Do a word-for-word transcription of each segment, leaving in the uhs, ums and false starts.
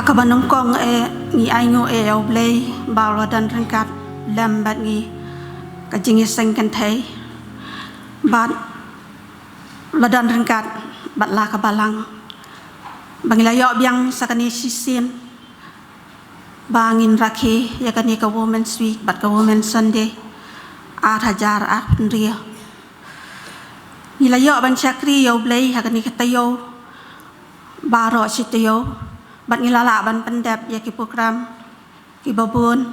Kaba nyngkong eh ngi ainguh eh ïa U Blei ba u la don ryngkat lem bad ngi ka jingïaseng kynthei bad u la don ryngkat bad la ka balang ba ngi la ïoh biang sa kane shisien ba ngin rakhe ïa kane ka Women's Week bad ka Women's Sunday ar hajar arphew hynriew. Ngi la ïoh ban shakri ïa U Blei ha kane ka taïew baroh shi taïew bad ngi la lah ban pyndep ïa ki program kiba bun.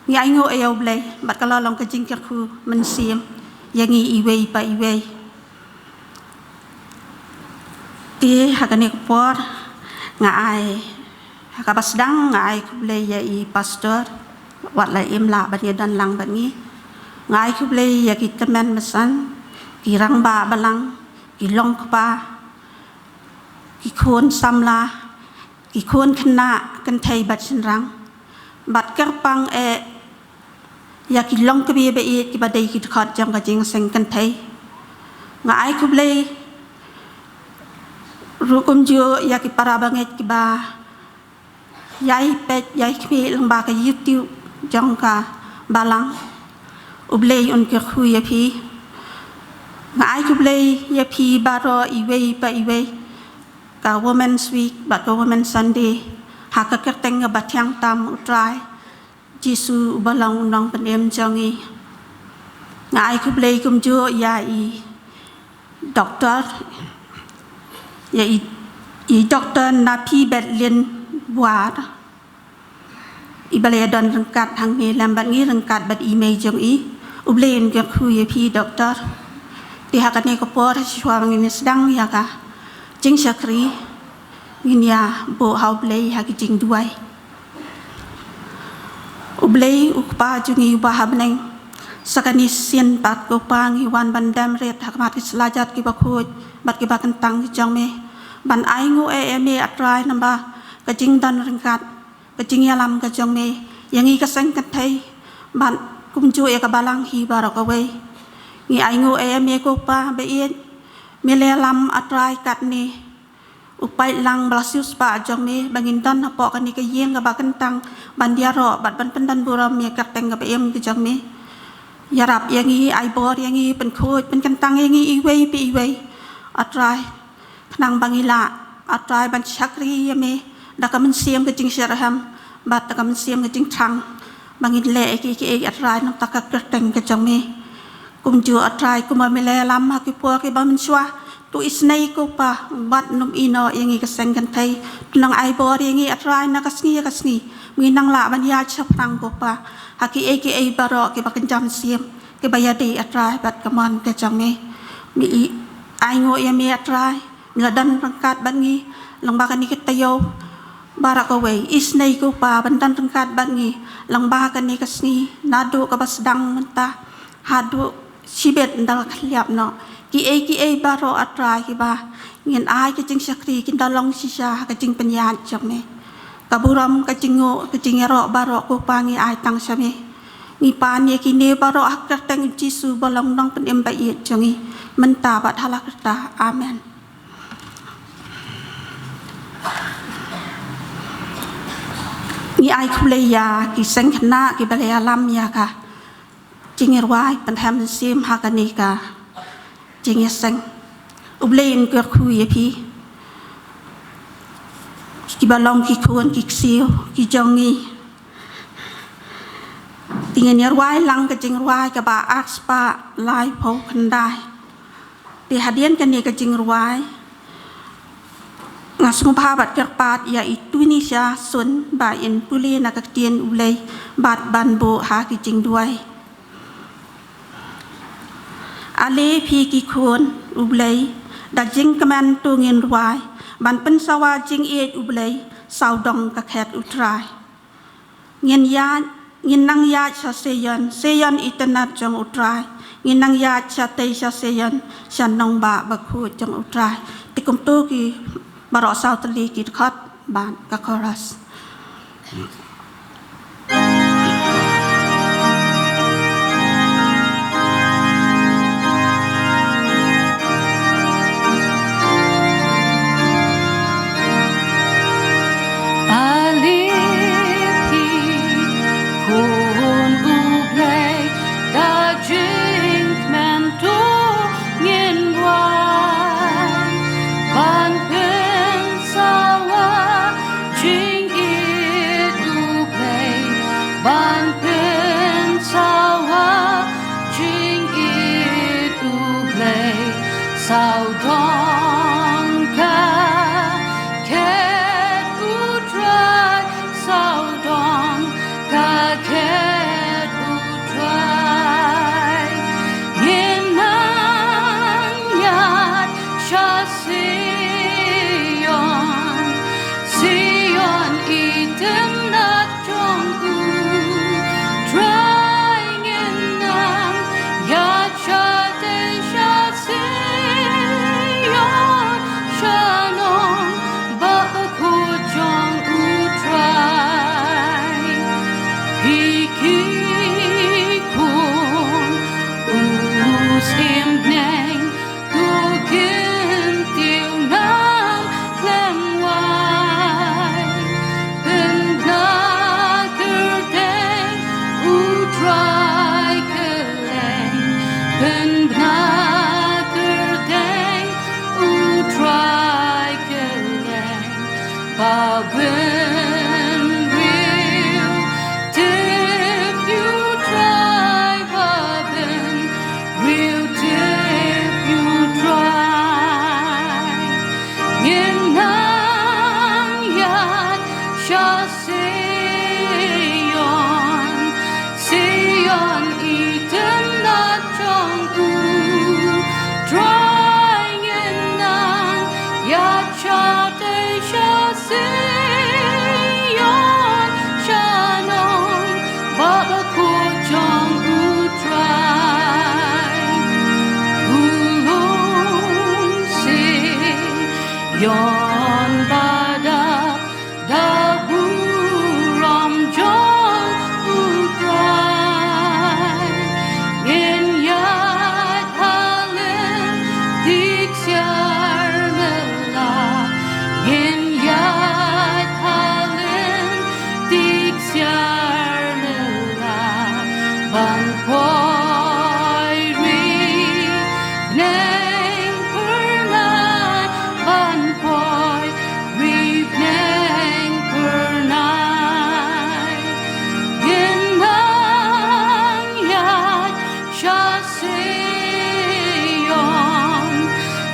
Ngi ainguh ïa U Blei bad ka la long ka jingkyrkhu mynsiem ïa ngi iwei pa iwei. Te ha kane ka por nga ai, ha kaba sdang nga ai khublei ïa i pastor wat la im lah ban ïadon lang bad ngi. Nga ai khublei ïa ki tymmen basan, ki rangbah balang, ki longkpa, ki khun samla, ki khun khynnah kynthei bad shynrang bad kyrpang eh ïa ki longkmie ba ïeit kiba dei ki dkhot jong ka jingïaseng kynthei. Nga ai khublei ruh kumjuh ïa ki para bangeit kiba ïai peit ïai khmih lyngba ka YouTube jong ka balang. U Blei un kyrkhu ïa phi. Nga ai khublei ïa phi baroh iwei pa iwei. Ka Women's Week bad ka Women's Sunday ha ka kyrteng kaba thiang tam U Trai Jisu uba long u nongpynim jong ngi. Nga ai khublei kumjuh ïa i doktor, ïa i, i doktor Naphi Betlin Buar, iba la ïadon ryngkat hangne lem bad ngi ryngkat bad i mei jong i. U Blei un kyrkhu ïa phi doktor. Te ha kane ka por shuwa ba ngin ïa sdang ïa ka jingshakri, ngin ïa buh ha U Blei ha ki jingduwai. U Blei u Kpa jong ngi uba ha bneng, sa kane shisien pat ko Pa ngi wan ban dem rit ha khmat ki sla jait kiba khuid bad kiba kyntang ki jong me, ban ainguh eh ïa me A Trai namar ka jingdon ryngkat, ka jingïalam ka jong me ïa ngi ka seng kynthei bad kumjuh ïa ka balang hi baroh kawei. Ngi ainguh eh ïa me ko Pa ba ïeit, me la ïalam A Trai katne u paidlang ba la siewspah jong me ba ngin don hapoh kane ka ïing kaba kyntang ban ïaroh bad ban pyndon burom ïa ka kyrteng kaba im ka jong me. Ïarap ïa ngi, ai bor ïa ngi, pynkhuid pynkyntang ïa ngi iwei pa iwei A Trai, khnang ba ngi lah A Trai ban shakri ïa me da ka mynsiem ka jingshitrhem bad da ka mynsiem ka jingthrang ba ngin leh ïa kiei kiei A Trai na ka bynta ka kyrteng ka jong me. Kumjuh A Trai kumba me la ïalam ha ki por kiba mynshuwa, to isynei ko Pa, wat nym ïehnoh ïa ngi ka seng kynthei. To nang ai bor ïa ngi A Trai na ka sngi ïa ka sngi, ba ngin nang lah ban ïaid shaphrang ko Pa ha kiei kiei baroh kiba kynja mynsiem, kiba ïadei A Trai bad ka mon ka jong me. Me ainguh ïa me A Trai, me la don ryngkat bad ngi lyngba kane ka taïew baroh kawei. Isynei ko Pa ban don ryngkat bad ngi lyngba kane ka sngi naduh kaba sdang mynta haduh shibit ynda la khylliap noh. Kiei kiei baroh A Trai kiba ngin ai ka jingshakri kin da long shisha ha ka jingpynïaid jong me. Ka burom, ka jingnguh, ka jingïaroh baroh ko Pa ngi ai tang sha me. Ngi pan ïa kine baroh ha ka kyrteng U Jisu ba long u nongpynim ba ïeit jong ngi, mynta bad ha la karta. Amen. Ngi ai khublei ïa ki seng khynnah kiba la ïalam ïa ka jingrwai pynhem mynsiem ha kane ka jingïaseng. U Blei un kyrkhu ïa phi, kiba long ki khun ki ksiew ki jong ngi. Te ngin ïa rwai lang ka jingrwai kaba ar spah laiphew khyndai. Te hadien kane ka jingrwai nga sngewbha bad kyrpad ïa i Tunisia Sun ba in pule na ka ktien U Blei bad ban buh ha ki jingduwai. Ale phi ki khun U Blei, da jingkmen to ngin rwai ban pynsawa jingïeit U Blei sawdong ka khet U Trai. Ngin ïaid, ngin nang ïaid sha Seion, Seion itynnad jong U Trai. Ngin nang ïaid shatei sha Seion, sha nongbah bakhuid jong U Trai. Te kumto ki baroh saw tylli ki dkhot bad ka chorus. Sawdong ka khet U Trai, sawdong ka khet U Trai. Ngin nang ïaid sha Sion, Sion i tynat jong U Trai. Ngin nang ïaid shatei sha Sion, sha nongbah bakhuid jong U Trai. Phi ki khun u syiem bneng, to kyntiew nang khlem wai. Pynbna kyrteng U Trai kylleng, pynbna kyrteng U Trai kylleng. Ba bynriew tip ïa U Trai, ba bynriew tip ïa U Trai. Ngin nang ïaid sha Sion, Sion i tynat jong U Trai. Ngin nang ïaid shatei sha Sion, sha nongbah bakhuid jong U Trai. U long Sion ba dap da burom jong U Trai. Ngin ïaid ha lynti ksiar lylla, ngin ïaid ha lynti ksiar lylla, ban poi ri bneng phyrnai, ban poi ri bneng phyrnai. Ngin nang ïaid sha Sion,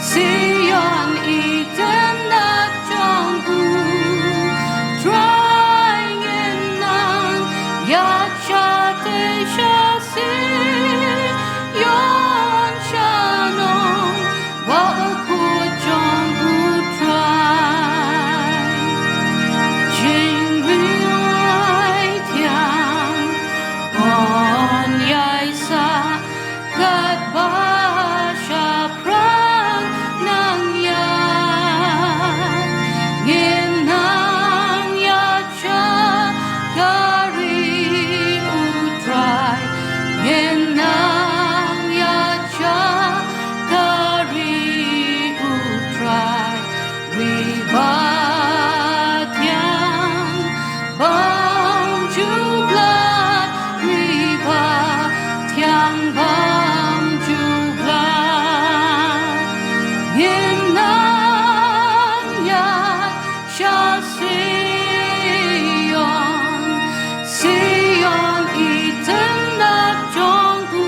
Sion i tynat jong U Trai. Ngin nang ïaid shatei sha Sion, sha nongbah bakhuid jong U Trai. Jingrwai thiang yn ïai sah katba shaphrang nang ïaid. Ngin nang ïaid sha ka ri U Trai, ngin nang ïaid sha ka ri U Trai. Ri ba thiang bymjublat, ri ba thiang bymjublat. Ngin nang ïaid sha Sion, Sion i tynat jong U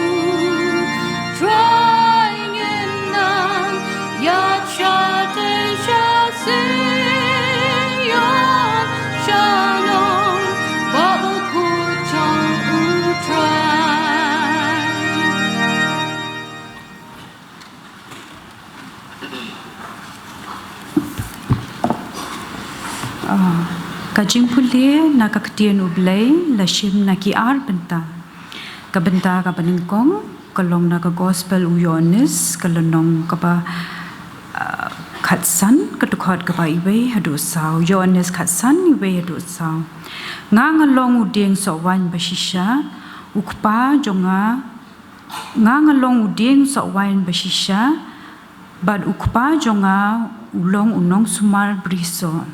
Trai. Ngin nang ïaid shatei sha Sion, sha nongbah bakhuid jong U Trai. Ah, ka jingpule na ka ktien U Blei la shim na ki ar bynta. Ka bynta kaba nyngkong ka long na ka Gospel u Ïoannis, ka lynnong kaba, ah, khatsan, ka dkhot kaba iwei haduh saw. Ïoannis khatsan, iwei haduh saw. Nga nga long u dieng sohwaiñ bashisha, U Kpa jong nga, nga nga long u dieng sohwaiñ bashisha, bad U Kpa jong nga u long u nongsumar brisoh.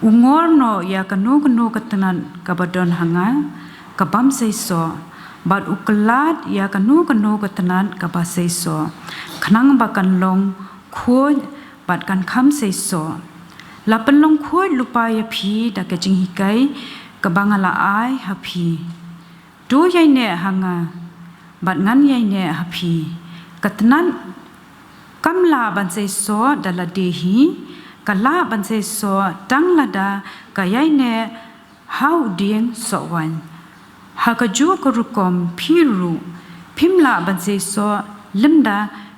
U ngor noh ïa kano kano ka tnat kaba don ha nga ka bym seisoh, bad u kyllad ïa kano kano ka tnat kaba seisoh, khnang ba kan long khuid bad kan kham seisoh. La pynlong khuid lypa ïa phi da ka jinghikai kaba nga la ai ha phi. To ïaineh ha nga bad ngan ïaineh ha phi. Ka tnat Kam lah ban sei soh da lade hi, ka lah ban sei soh tang lada ka ïaineh ha u dieng soh waiñ. Ha kajuh ka rukom phi ruh phim lah ban sei soh lymda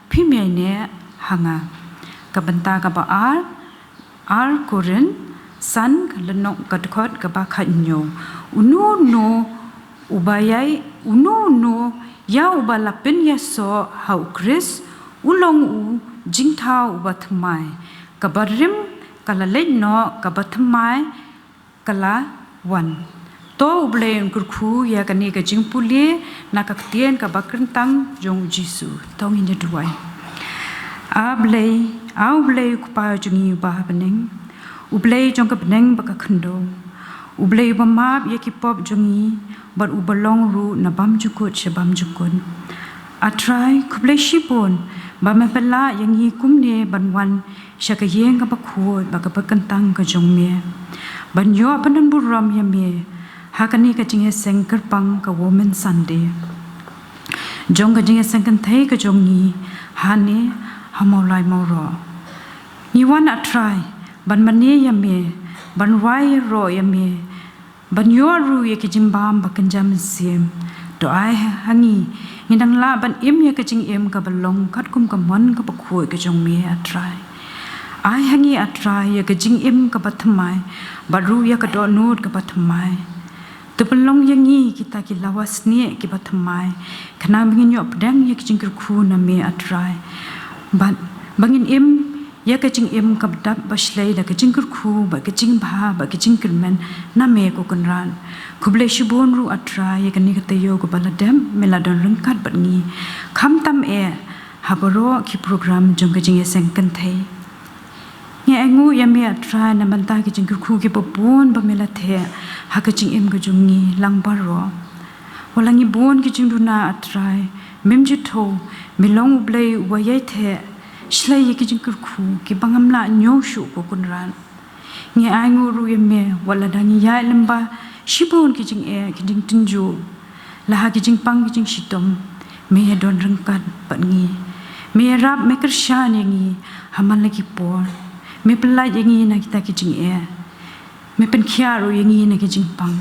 phim ïaineh ha nga. Ka bynta kaba ar, ar Korinth san ka lynnong ka dkhot kaba khathynñiew. Uno uno uba ïai, uno uno ïa uba la pynïasoh ha u Khrist, u long u jingthaw uba thymmai. Kaba rim ka la leit noh, kaba thymmai ka la wan. To U Blei un kyrkhu ïa kane ka jingpule na ka ktien kaba kyntang jong U Jisu. To ngin ïa duwai. A Blei, A U Blei U Kpa jong ngi uba ha bneng, U Blei jong ka bneng bad ka khyndew, U Blei uba map ïa ki pop jong ngi bad uba long ruh na bymjukut sha bymjukut. A Trai, khublei shibun ba me pynlah ïa ngi kumne ban wan sha ka ïing kaba khuid bad kaba kyntang ka jong me, ban ïoh pyndonburom ïa me ha kane ka jingïaseng kyrpang ka Women's Sunday jong ka jingïaseng kynthei ka jong ngi hangne ha Mawlai Mawroh. Ngi wan, A Trai, ban mane ïa me, ban wai ïaroh ïa me, ban ïoh ruh ïa ki jingbam ba kynja mynsiem. To ai ha ngi, ngin nang lah ban im ïa ka jingim kaba long katkum ka mon kaba khuid ka jong me, A Trai. Ai ha ngi, A Trai, ïa ka jingim kaba thymmai bad ruh ïa ka dohnud kaba thymmai. To pynlong ïa ngi kita ki lawa snieh kiba thymmai, khnang ba ngin ïoh pdiang ïa ka jingkyrkhu na me, A Trai, bad ba ngin im ïa ka jingim kaba dap ba shlei da ka jingkyrkhu bad ka jingbha bad ka jingkyrmen na me, ko Kynrad. Khublei shibun ruh, A Trai, ïa kane ka taïew kaba la dep me la don ryngkat bad ngi, khamtam eh ha baroh ki program jong ka jingïaseng kynthei. Ngi ainguh ïa me, A Trai, na bynta ki jingkyrkhu kiba bun ba me la theh ha ka jingim ka jong ngi lang baroh. Wat la ngi bun ki jingduna, A Trai, mem ju thew, me long U Blei uba ïai theh shlei ïa ki jingkyrkhu kiba ngam lah ñiew shuh, ko Kynrad. Ngi ainguh ruh ïa me wat lada ngi ïaid lyngba shibun ki jingeh, ki jingtynjuh, la ha ki jingpang ki jingshitom, me ïadon ryngkat bad ngi. Me ïarap, me kyrshan ïa ngi ha man la ki por. Me pyllait ïa ngi na kita ki jingeh. Me pynkhiah ruh ïa ngi na ki jingpang.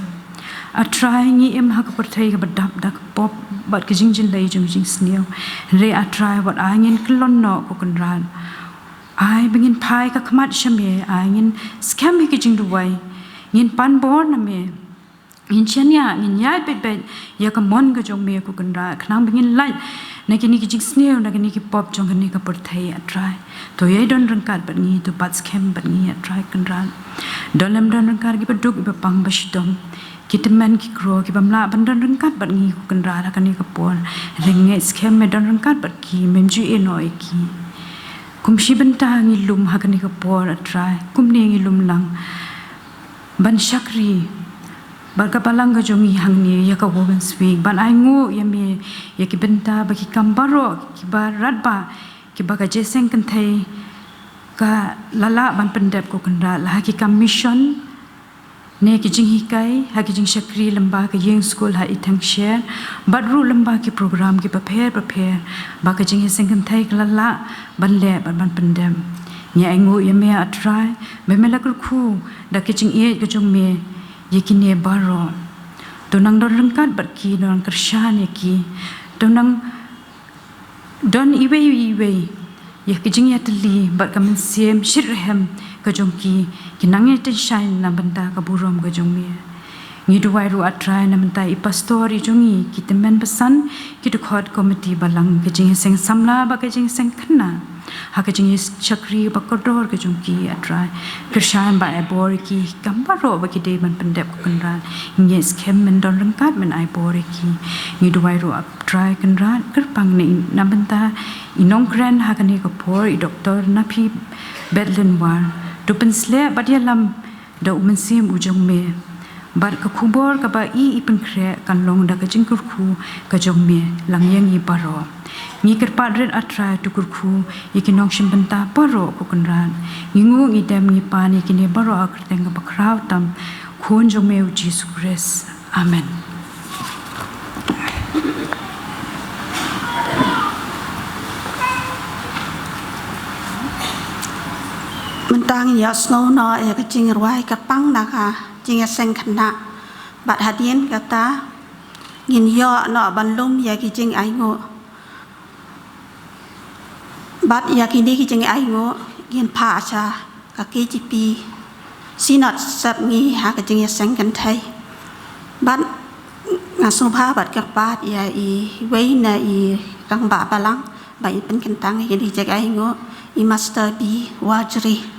A Trai, ngi im ha ka pyrthei kaba dap da ka pop bad ka jingjyllei jong ka jingsniew. Hynrei, A Trai, wat ai ngin kyllon noh, ko Kynrad. Ai ba ngin phai ka khmat sha me, ai ngin skhem ha ki jingduwai, ngin pan bor na me, ngin shaniah, ngin ïaid beit beit ïa ka mon ka jong me, ko Kynrad, khnang ba ngin lait na kine ki jingsniew, na kine ki pop jong kane ka pyrthei, A Trai. To ïai don ryngkat bad ngi, to bat skhem bad ngi, A Trai Kynrad. Don lem don ryngkat kiba duk, kiba pang, ba shitom, ki tymmen ki kro, kibym lah ban don ryngkat bad ngi, ko Kynrad, ha kane ka por. Hynrei ngeit skhem me don ryngkat bad ki, mem ju ïehnoh ïa ki. Kum shi bynta ngi lum ha kane ka por, A Trai, kumne ngi lum lang ban shakri bad ka balang ka jong ngi hangne ïa ka Women's Week, ban ainguh ïa me ïa ki bynta bad ki kam baroh kiba radbah kiba ka jingïaseng kynthei ka la lah ban pyndep, ko Kynrad, la ha ki kam mission ne ki jinghikai, ha ki jingshakri lyngba ka ïing skul ha Itangsher, bad ruh lyngba ki program kiba pher bapher ba ka jingïaseng kynthei ka la lah ban leh bad ban pyndep. Ngi ainguh ïa me, A Trai, ba me la kyrkhu da ka jingïeit ka jong me ïa kine baroh. To nang don ryngkat bad ki, to nang kyrshan ïa ki, to nang don iwei iwei ïa ka jingïatylli bad ka mynsiem shitrhem ka jong ki, ki nang ïatynshai na bynta ka burom ka jong me. Ngi duwai ruh, A Trai, na bynta i pastor i jong ngi, ki tymmen basan, ki dkhot komiti balang, ka jingïaseng samla bad ka jingïaseng khynnah, ha ka jingïashakri ba kordor ka jong ki, A Trai. Kyrshan bad ai bor ïa ki ha ki kam baroh ba ki dei ban pyndep, ko Kynrad. Ngi ngeit skhem men don ryngkat, men ai bor ïa ki. Ngi duwai ruh, A Trai Kynrad, kyrpang na i, na bynta i nongkren ha kane ka por, i Doktor Naphi Betlin War. To pynsleh bad ïalam da u Mynsiem u jong me, bad ka khubor kaba i i pynkhreh kan long da ka jingkyrkhu ka jong me lang ïa ngi baroh. Ngi kyrpad rit, A Trai, to kyrkhu ïa ki nongshim bynta baroh, ko Kynrad. Ngi nguh, ngi dem, ngi pan ïa kine baroh ha ka kyrteng kaba khraw tam, Khun jong me u Jisu Khrist. Amen. Mynta ngin ïohsngew noh ïa ka jingrwai kyrpang na ka jingïaseng khynnah. Bad hadien kata ngin ïoh noh ban lum ïa ki jingainguh. Bad ïa kine ki jingainguh ngin phah sha ka K J P Synod Sepngi ha ka jingïaseng kynthei. Bad nga sngewbha bad kyrpad ïa iwei na i rangbah balang ba in pynkyntang ïa kine ki jingainguh, i Master B Warjri.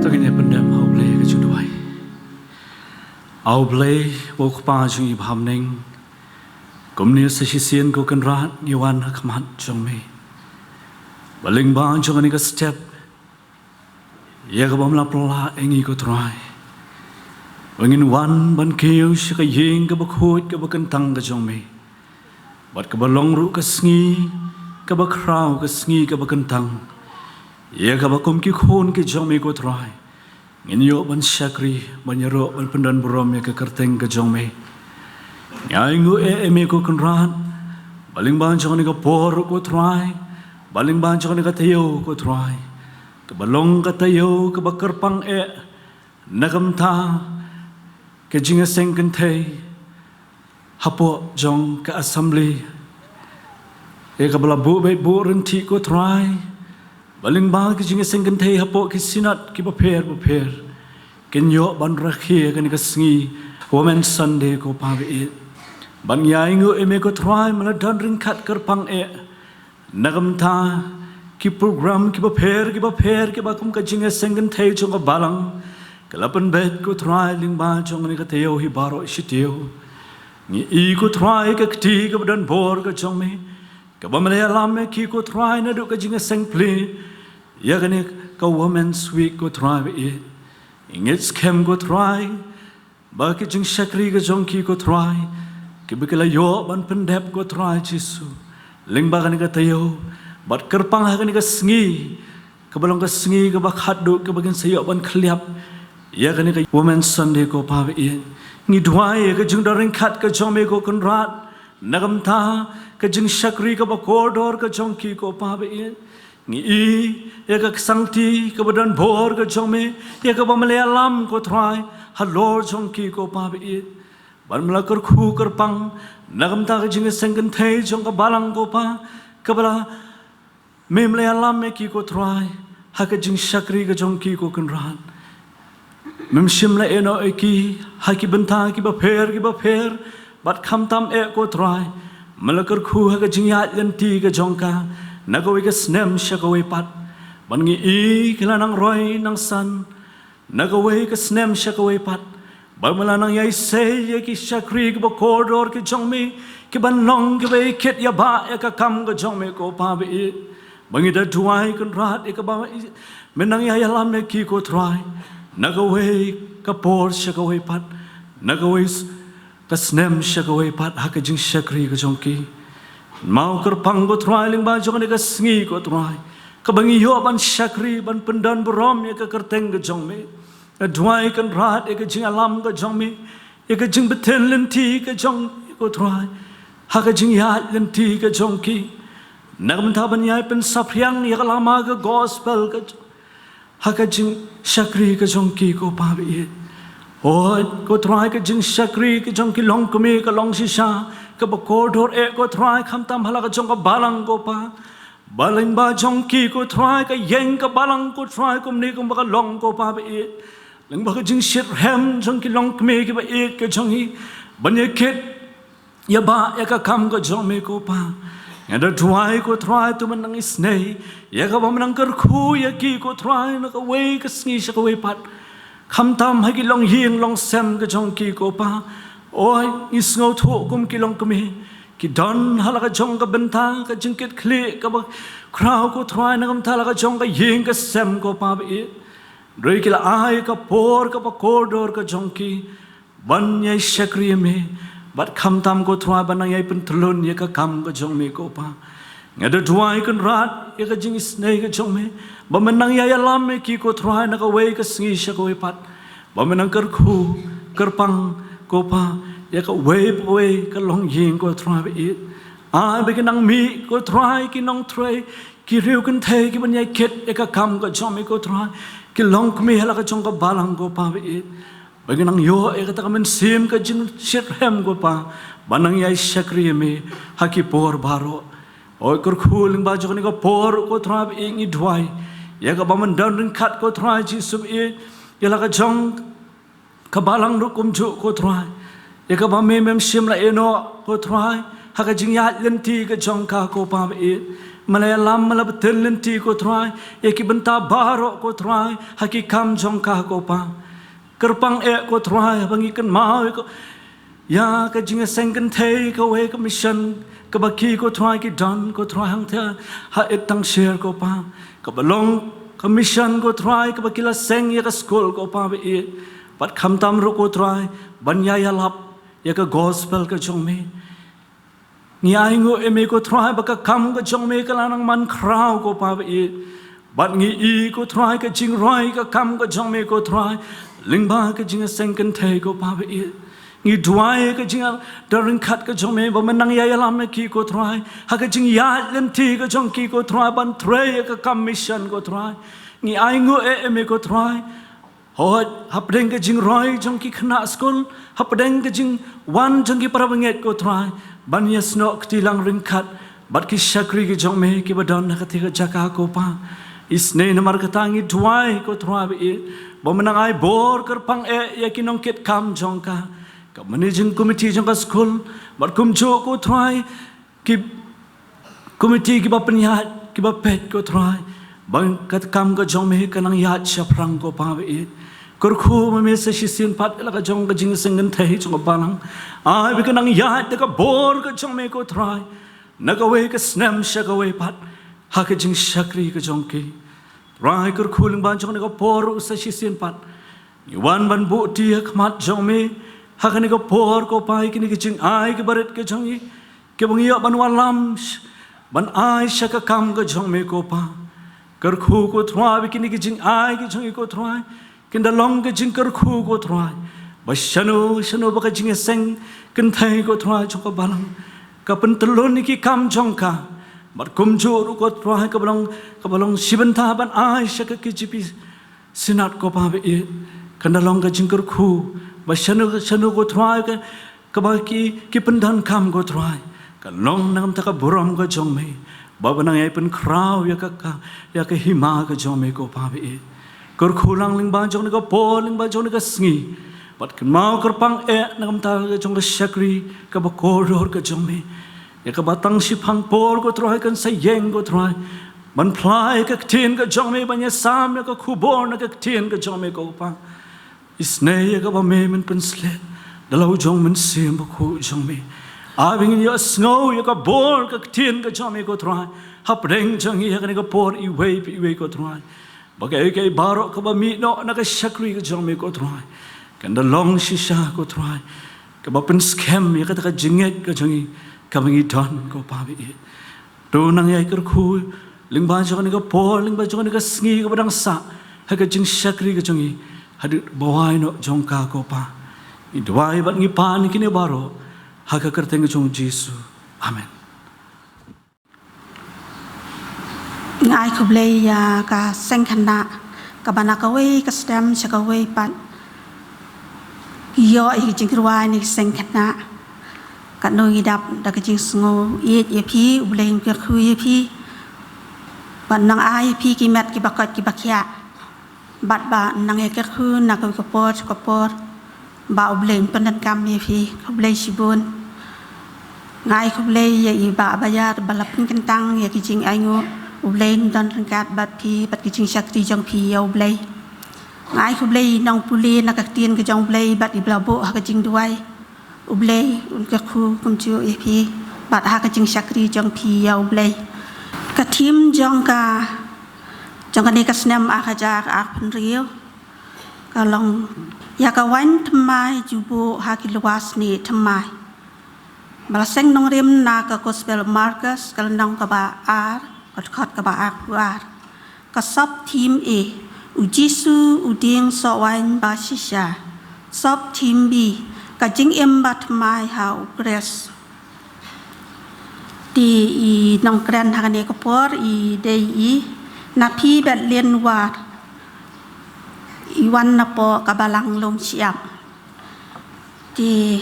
To ngin ïa pyndem ha U Blei ka jingduwai. A U Blei, U Kpa jong ngi ba ha bneng, kumne sa shisien ko Kynrad ngi wan ha khmat jong me. Ba lyngba jong kane ka step, ïa kaba me la pynlah ïa ngi ko Trai. Ba ngin wan ban kiew sha ka ïing kaba khuid kaba kyntang ka jong me, bad kaba long ruh ka sngi kaba khraw, ka sngi kaba kyntang, ïa kaba kum ki khun ki jong me, ko Trai, ngin ïoh ban shakri, ban ïaroh, ban pyndon burom ïa ka kyrteng ka jong me. Ngi ainguh ïa me, ko Kynrad, ba lyngba jong kane ka por, ko Trai, ba lyngba jong kane ka taïew, ko Trai, kaba long ka taïew kaba kyrpang eh na ka bynta ka jingïaseng kynthei hapoh jong ka Assembly, ïa kaba la buh beit buh ryntih, ko Trai, ba lyngba ka jingïaseng kynthei hapoh ki Synod kiba pher bapher kin ïoh ban rakhe ïa kane ka sngi Women's Sunday, ko Pa ba ïeit. Bad ngi ainguh ïa me, ko Trai, me la don ryngkat kyrpang eh na ka bynta ki program kiba pher kiba pher, kiba kum ka jingïaseng kynthei jong ka Balang, ka la pynbeit, ko Trai, lyngba jong kane ka taïew hi baroh shi taïew. Ngi i, ko Trai, ka kti kaba don bor ka jong me, kaba me la ïalam ïa ki, ko Trai, naduh ka jingïaseng plie ïa kane ka Women's Week, ko Trai ba ïeit. Ngi ngeit skhem, ko Trai, ba ki jingshakri ka jong ki, ko Trai, kiba ki la ïoh ban pyndep, ko Trai Jisu, lyngba kane ka taïew, bad kyrpang ha kane ka sngi, kaba long ka sngi kaba khatduh kaba kin sa ïoh ban khylliap ïa kane ka Women's Sunday, ko Pa ba ïeit. Ngi duwai ïa ka jingdon ryngkat ka jong me, ko Kynrad, na ka bynta ka jingshakri kaba kordor ka jong ki, ko Pa ba ïeit. Ngi i ïa ka ksangti kaba don bor ka jong me, ïa kaba me la ïalam, ko Trai, halor jong ki, ko Pa ba ïeit. Bad me la kyrkhu kyrpang na ka bynta ka jingïaseng kynthei jong ka Balang, ko Pa, kaba la, me, me la ïalam ïa ki, ko Trai, ha ka jingshakri ka jong ki, ko Kynrad. Mem shym la ïehnoh ïa ki ha ki bynta kiba pher kiba pher, bad khamtam eh, ko Trai, me la kyrkhu ha ka jingïaid lynti ka jong ka na kawei ka snem sha kawei pat. Bad ngi i ki la nang roi nang san na kawei ka snem sha kawei pat, ba me la nang ïai sei ïa ki shakri kiba kordor ki jong me, kiban long kiba ïai kit ïa ba ïa ka kam ka jong me, ko Pa ba ïeit. Ba ngi da duwai, Kynrad, ïa kaba me nang ïai ïalam ïa ki, ko Trai, na kawei ka por sha kawei pat, na kawei s-, ka snem sha kawei pat, ha ka jingshakri ka jong ki. Mao kyrpang, ko Trai, lyngba jong kane ka sngi, ko Trai, kaba ngi ïoh ban shakri, ban pyndon burom ïa ka kyrteng ka jong me. Nga duwai, Kynrad, ïa ka jingïalam ka jong me, ïa ka jingbtin lynti ka jong me, ko Trai, ha ka jingïaid lynti ka jong ki, na ka bynta ban ïai pynsaphriang ïa ka lama ka gospel ka jong, ha ka jingshakri ka jong ki, ko Pa ba ïeit. Hooid, ko Trai, ka jingshakri ka jong ki longkmie ka long shisha kaba kordor eh, ko Trai, khamtam ha la ka jong ka Balang, ko Pa. Ba lyngba jong ki, ko Trai, ka ïeng ka Balang, ko Trai, kumne kumba ka long, ko Pa ba ïeit, lyngba ka jingshitrhem jong ki longkmie kiba ïeit ka jong ngi, ban ïai kit ïa ba ïa ka kam ka jong me, ko Pa. Nga da duwai, ko Trai, to me nang isynei ïa kaba me nang kyrkhu ïa ki, ko Trai, na kawei ka sngi sha kawei pat, khamtam ha ki longïing longsem ka jong ki, ko Pa. Oi, ngi sngewthuh kum ki longkmie, ki don ha la ka jong ka bynta ka jingkitkhlieh kaba khraw, ko Trai, na ka bynta la ka jong ka ïing ka sem, ko Pa ba ïeit. Hynrei ki la ai ka por kaba kordor ka jong ki ban ïai shakri ïa me, bad khamtam, ko Trai, ban nang ïai pyntylun ïa ka kam ka jong me, ko Pa. Nga da duwai, Kynrad, ïa ka jingisynei ka jong me, ba me nang ïai ïalam ïa ki, ko Trai, na kawei ka sngi sha kawei pat, ba me nang kyrkhu kyrpang, ko Pa, ïa kawei pa kawei ka longïing, ko Trai ba ïeit. Ai ba kin nang mih, ko Trai, ki nongtrei, ki riew kynthei kiban ïai kit ïa ka kam ka jong me, ko Trai, ki longkmie ha la ka jong ka Balang, ko Pa ba ïeit. Ba kin nang ïoh ïa kata ka mynsiem ka jingshitrhem, ko Pa, ban nang ïai shakri ïa me ha ki por baroh. Oi, kyrkhu lyngba jong kane ka por, ko Trai ba ïeit, ngi duwai ïa kaba men don ryngkat, ko Trai Jisu ba ïeit, ïa la ka jong ka Balang ruh kumjuh, ko Trai, ïa kaba me mem shym la ïehnoh, ko Trai, ha ka jingïaid lynti ka jong ka, ko Pa ba ïeit. Me la ïalam, me la btin lynti, ko Trai, ïa ki bynta baroh, ko Trai, ha ki kam jong ka, ko Pa. Kyrpang eh, ko Trai, ba ngi kynmaw ïa ka, ïa ka jingïaseng kynthei, kawei ka mission kaba ki, ko Trai, ki don, ko Trai, hangta ha Itangsher, ko Pa, kaba long ka mission, ko Trai, kaba ki la seng ïa ka skul, ko Pa ba ïeit. Bad khamtam ruh ko Trai, ban ïa ïalap ïa ka gospel ka jong me. Ngi ainguh ïa me ko Trai ba ka kam ka jong me ka la nang man khraw ko Pa ba ïeit. Bad ngi i ko Trai ka jingroi ka kam ka jong me ko Trai, lyngba ka jingïaseng kynthei ko Pa ba ïeit. Ngi duwai ka jingdon ryngkat ka jong me ba men nang ïa ïalam ïa ki ko Trai, ha ka jingïaid lynti ka jong ki ko Trai ban trei ïa ka kam mission ko Trai. Ngi ainguh ïa me ko Trai. Hooid, hapdeng ka jingroi jong ki khynnah skul, hapdeng ka jingwan jong ki para bangeit ko Trai, ban ïasnoh kti lang ryngkat bad ki shakri ki jong me kiba don ha katei ka jaka ko Pa. Isynei namar kata ngi duwai ko Trai ba ïeit, ba men nang ai bor kyrpang eh ïa ki nongkitkam jong ka, ka managing committee jong ka skul, bad kumjuh ko Trai, ki komiti kiba pynïaid, kiba peit ko Trai, ba ka kam ka jong me ka nang ïaid shaphrang ko Pa ba ïeit. Kyrkhu ma me sa shisien pat ïa la ka jong ka jingïaseng kynthei jong ka balang. Ai ba ka nang ïaid da ka bor ka jong me ko Trai, na kawei ka snem sha kawei pat, ha ka jingshakri ka jong ki. Trai, kyrkhu lyngba jong kane ka por ruh sa shisien pat, ngi wan ban buh kti ha khmat jong me ha kane ka por ko Pa, ïa kine ki jingai kiba rit ka jong ngi, kiba ngi ïoh ban wallam sh-, ban ai sha ka kam ka jong me ko Pa. Kyrkhu ko Trai ba kine ki jingai ki jong ngi ko Trai, kin da long ka jingkyrkhu ko Trai, ba shano shano ba ka jingïaseng kynthei ko Trai jong ka balang ka pyntyllun ïa ki kam jong ka, bad kumjuh ruh ko Trai kaba long, kaba long shi bynta ban ai sha ka K J P Synod ko Pa ba ïeit, kan da long ka jingkyrkhu ba shano shano ko Trai ka, kaba ki, ki pyndonkam ko Trai, ka long na ka bynta ka burom ka jong me, ba ban nang ïai pynkhraw ïa ka, ka, ïa ka hima ka jong me ko Pa ba ïeit. Kyrkhu lang lyngba jong kane ka por, lyngba jong kane ka sngi, bad kynmaw kyrpang eh na ka bynta ka jong ka shakri kaba kordor ka jong me, ïa kaba tang shiphang por ko Trai kan sa ïeng ko Trai ban phla ïa ka ktien ka jong me, ban ïasam ïa ka khubor na ka ktien ka jong me ko Pa. Isynei ïa kaba me men pynshlur da la u jong Mynsiem Bakhuid jong me. Ai ba ngin ïohsngew ïa ka bor ka ktien ka jong me ko Trai, hapdeng jong ngi ha kane ka por iwei pa iwei ko Trai, ba kaei kaei baroh kaba mih noh na ka shakri ka jong me ko Trai, kan da long shisha ko Trai, kaba pynskhem ïa kata ka jingngeit ka jong ngi kaba ngi don ko Pa ba ïeit. To nang ïai kyrkhu lyngba jong kane ka por, lyngba jong kane ka sngi kaba dang sah, ha ka jingshakri ka jong ngi haduh ba wai noh jong ka ko Pa. Ngi duwai bad ngi pan ïa kine baroh ha ka kyrteng ka jong U Jisu. Amen. Nga ai khublei ïa ka seng khynnah kaba na kawei ka stem sha kawei pat ïoh ïa ka jingrwai na ka seng khynnah. Katno ngi dap da ka jingsngew ïeit ïa phi, U Blei un kyrkhu ïa phi, bad nang ai ïa phi ki met kiba koit kiba khiah, bad ba nang ïa kyrkhu na kawei ka por sha ka por, ba U Blei un pyndonkam ïa phi. Khublei shibun. Nga ai khublei ïa i Bah Bayar ba la pynkyntang ïa ki jingainguh. U Blei un don ryngkat bad phi bad ki jingshakri jong phi ïa U Blei. Nga ai khublei ïa i nongpule na ka ktien ka jong U Blei bad i ba la buh ha ka jingduwai. U Blei un kyrkhu kumjuh ïa phi bad ha ka jingshakri jong phi ïa U Blei. Ka thim jong ka, jong kane ka snem ar hajar arphew hynriew ka long ïa ka waiñ thymmai ju buh ha ki lywa snieh thymmai. Ba la seng nongrim na ka Gospel Markos ka lynnong kaba ar, ka dkhot kaba arphew ar. Ka sub theme A, U Jisu u dieng soh waiñ ba shisha. Sub theme B, ka jingim ba thymmai ha U Khrist. Te i nongkren ha kane ka por i dei i Naphi Betlin War, i wan napoh ka balang Lum Shyiap. Te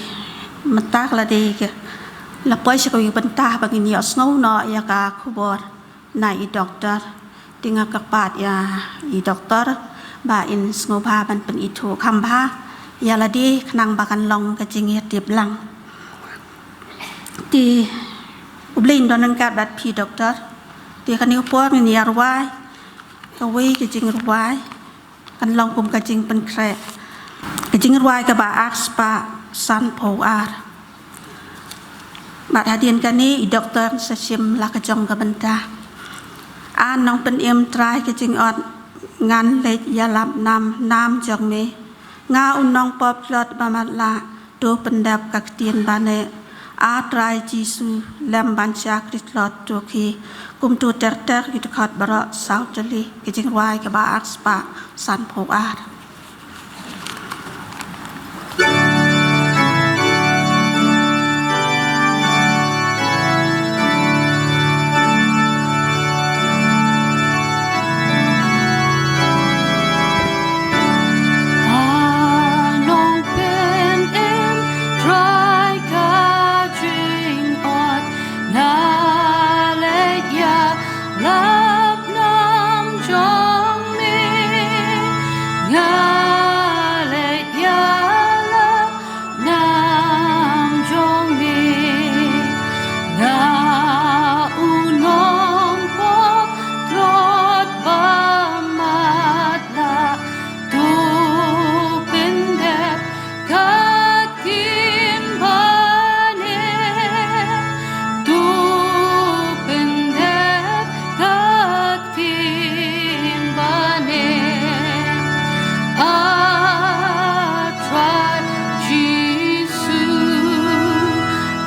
mynta ka la dei ka, la poi sha kawei ka bynta ba ngin ïohsngew noh ïa ka khubor na i doktor. Te nga kyrpad ïa i doktor ba in sngewbha ban pynithuh kham bha ïa lade khnang ba kan long ka jingïatip lang. Te U Blei un don ryngkat bad phi doktor. Te kane ka por ngin ïa rwai kawei ka jingrwai, kan long kum ka jingpynkhreh. Ka jingrwai kaba ar spah sanphew ar. Bad hadien kane i doktor sa shim la ka jong ka bynta. A Nongpynim Trai ka jingot, ngan leit ïalap nam nam jong me. Nga u nongpop tlot ba matlah, to pyndep ka ktien ba neh. A Trai Jisu, lem ban shakri tlot to khie. Kumto ter ter ki dkhot baroh saw tylli, ki jingrwai kaba ar spah sanphew ar. Nongpynim Trai ka jingod, nga leit ïalap nam jong me, nga leit ïalap nam jong me, nga u nongpop tlot ba matlah, to pyndep ka ktien ba neh, to pyndep ka ktien ba neh. A Trai Jisu,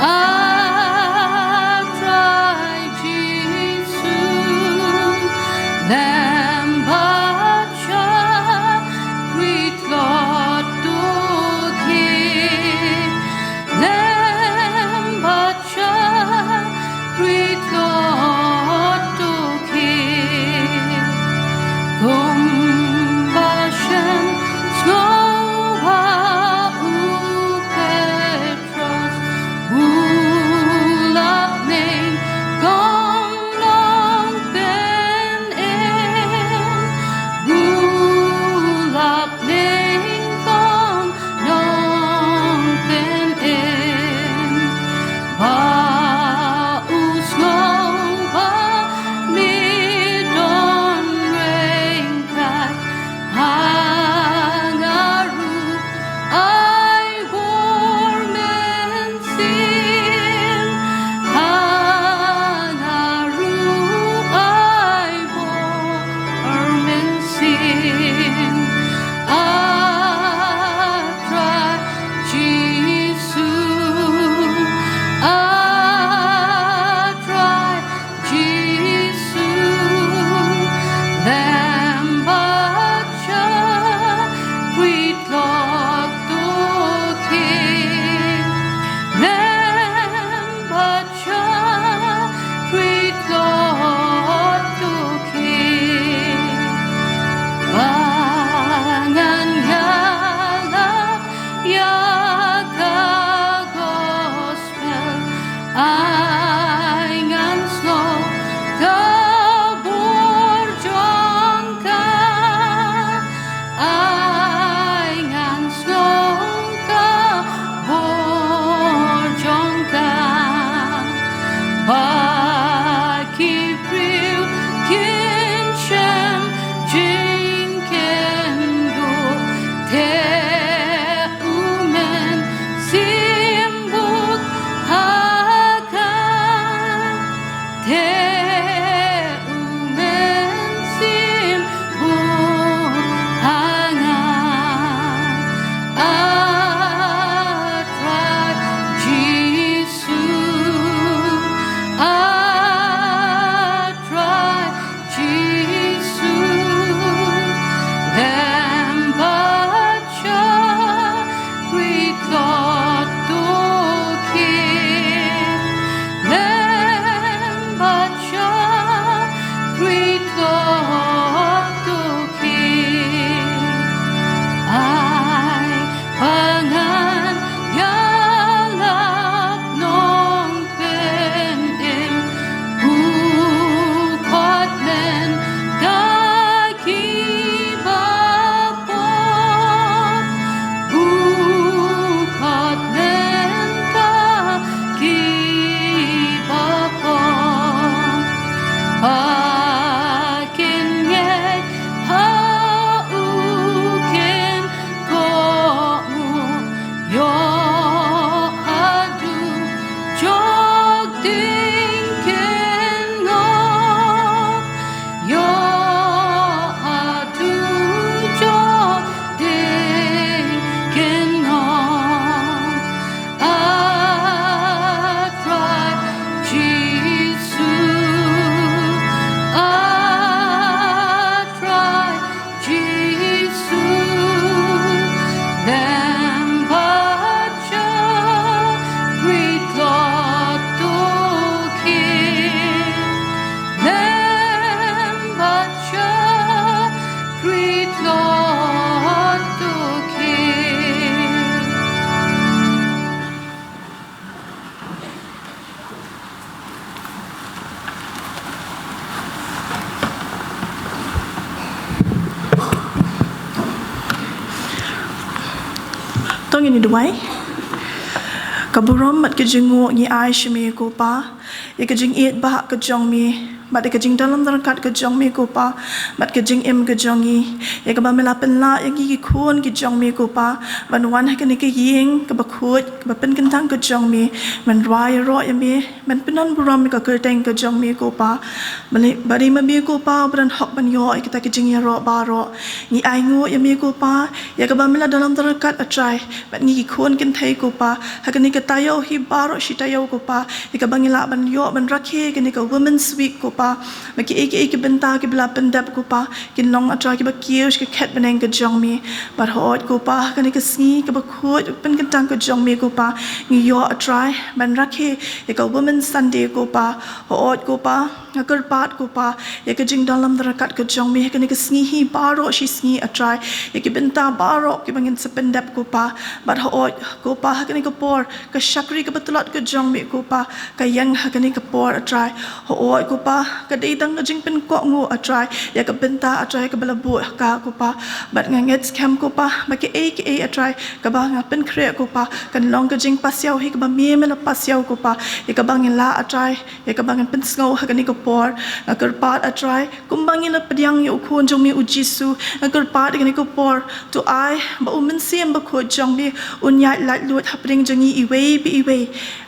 a Trai Jisu, lem bad shakri tlot to khie, lem bad shakri tlot to khie. Kumba shen sngewbha u Petros, bulap nyngkong nongpynim, bulap nyngkong nongpynim, ba u sngew ba me don ryngkat ha nga ruh, ai bor mynsiem, ha nga ruh ai bor mynsiem. A Trai Jisu, a Trai Jisu, lem bad shakri tlot to khie, lem bad shakri tlot to khie. Ba ngan ïalap ïa ka gospel, ai ngan sngew ka bor jong ka, ai ngan sngew ka bor jong ka. Ba ki briew kin shem jingkynduh, te u Ngin ïa duwai. Ka burom bad ka jingnguh ngi ai sha me ko Pa, ïa ka jingïeit ba ka jong me, bad ïa ka jingdon lam don ryngkat ka jong me ko Pa, bad ka jingim ka jong ngi, ïa kaba me la pynlah ïa ngi ki khun ki jong me ko Pa, ban wan ha kane ka ïing kaba khuid, kaba pynkyntang ka jong me, ban rwai ïaroh ïa me, ban pyndon burom ïa ka kyrteng ka jong me ko Pa. Bad ïa ma me ko Pa, ba don hok ban ïoh ïa kita ki jingïaroh baroh. Ngi ainguh ïa me ko Pa, ïa kaba me la don lam don ryngkat A Trai bad ngi ki khun kynthei ko Pa, ha kane ka taïew hi baroh shi taïew ko Pa, ïa kaba ngi lah ban ïoh ban rakhe kane ka Women's Week ko Pa. Ba kiei kiei ki bynta kiba la pyndep ko Pa, kin long A Trai kiba kiew sha ka khet bneng ka jong me. Bad hooid ko Pa, ha kane ka sngi kaba khuid pynkyntang ka jong me ko Pa, ngi ïoh A Trai ban rakhe ïa ka Women's Sunday ko Pa. Hooid ko Pa, nga kyrpad ko Pa, ïa ka jingdon lam don ryngkat ka jong me ha kane ka sngi hi baroh shi sngi A Trai, ïa ki bynta baroh kiba ngin sa pyndep ko Pa. Bad hooid ko Pa, ha kane ka por ka shakri kaba tlot ka jong me ko Pa, ka ïeng ha kane ka por A Trai. Hooid ko Pa, ka dei tang ka jingpynkohnguh A Trai, ïa ka bynta A Trai kaba la buh ha ka ko Pa. Bad nga ngeit skhem ko Pa, ba kiei kiei A Trai kaba nga pynkhreh ko Pa, kan long ka jingpasiaw hi kaba me me la pasiaw ko Pa, ïa kaba ngin lah A Trai, ïa kaba ngin pynsngew ha kane ka por. Nga kyrpad A Trai, kumba ngi la pdiang ïa u Khun jong me u Jisu, nga kyrpad ïa kane ka por, to ai ba u Mynsiem Bakhuid jong me un ïaid laitluid hapdeng jong ngi iwei pa iwei.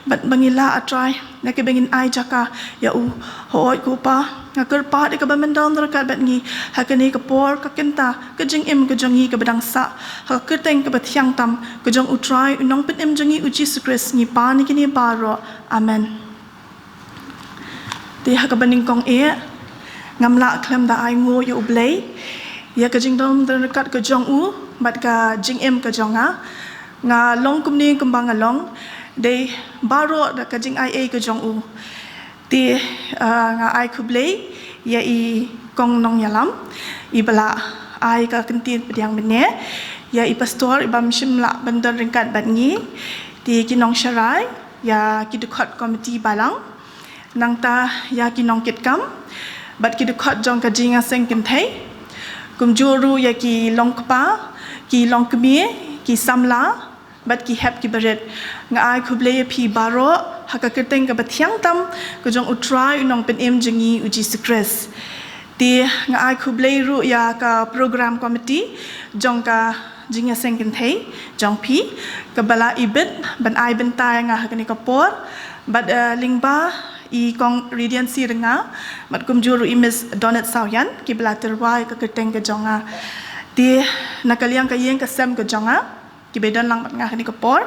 Bad ba ngi lah A Trai, na kaba ngin ai jaka ïa u. Hooid ko Pa, nga kyrpad ïa kaba men don ryngkat bad ngi ha kane ka por, ka kynta ka jingim ka jong ngi kaba dang sah, ha ka kyrteng kaba thiang tam ka jong U Trai U Nongpynim jong ngi U Jisu Khrist ngi pan ïa kine baroh. Amen. Te ha kaba nyngkong eh, ngam lah khlem da ainguh ïa U Blei ïa ka jingdon don ryngkat ka jong u bad ka jingim ka jong nga. Nga long kumne kumba nga long dei baroh da ka jingaiei ka jong u. Te, ah, nga ai khublei ïa i Kong Nongïalam, iba la ai ka kyntien pdiang mynne, ïa i pastor iba ym shym lah ban don ryngkat bad ngi, te ki nongsharai, ïa ki dkhot komiti balang, nangta ïa ki nongkitkam bad ki dkhot jong ka jingïaseng kynthei, kumjuh ruh ïa ki longkpa, ki longkmie, ki samla bad ki hep ki barit. Nga ai khublei ïa phi baroh ha ka kyrteng kaba thiang tam ka jong U Trai U Nongpynim jong ngi U Jisu Khrist. Te nga ai khublei ruh ïa ka program committee jong ka jingïaseng kynthei jong phi, kaba la ibit ban ai bynta ïa nga ha kane ka por, bad, eh, lyngba i Kong Radiancy Rynga bad kumjuh ruh i Miss Donat Sawian, kiba la tyrwa ïa ka kyrteng ka jong nga. Te na ka liang ka ïing ka sem ka jong nga, kiba don lang bad nga ha kane ka por,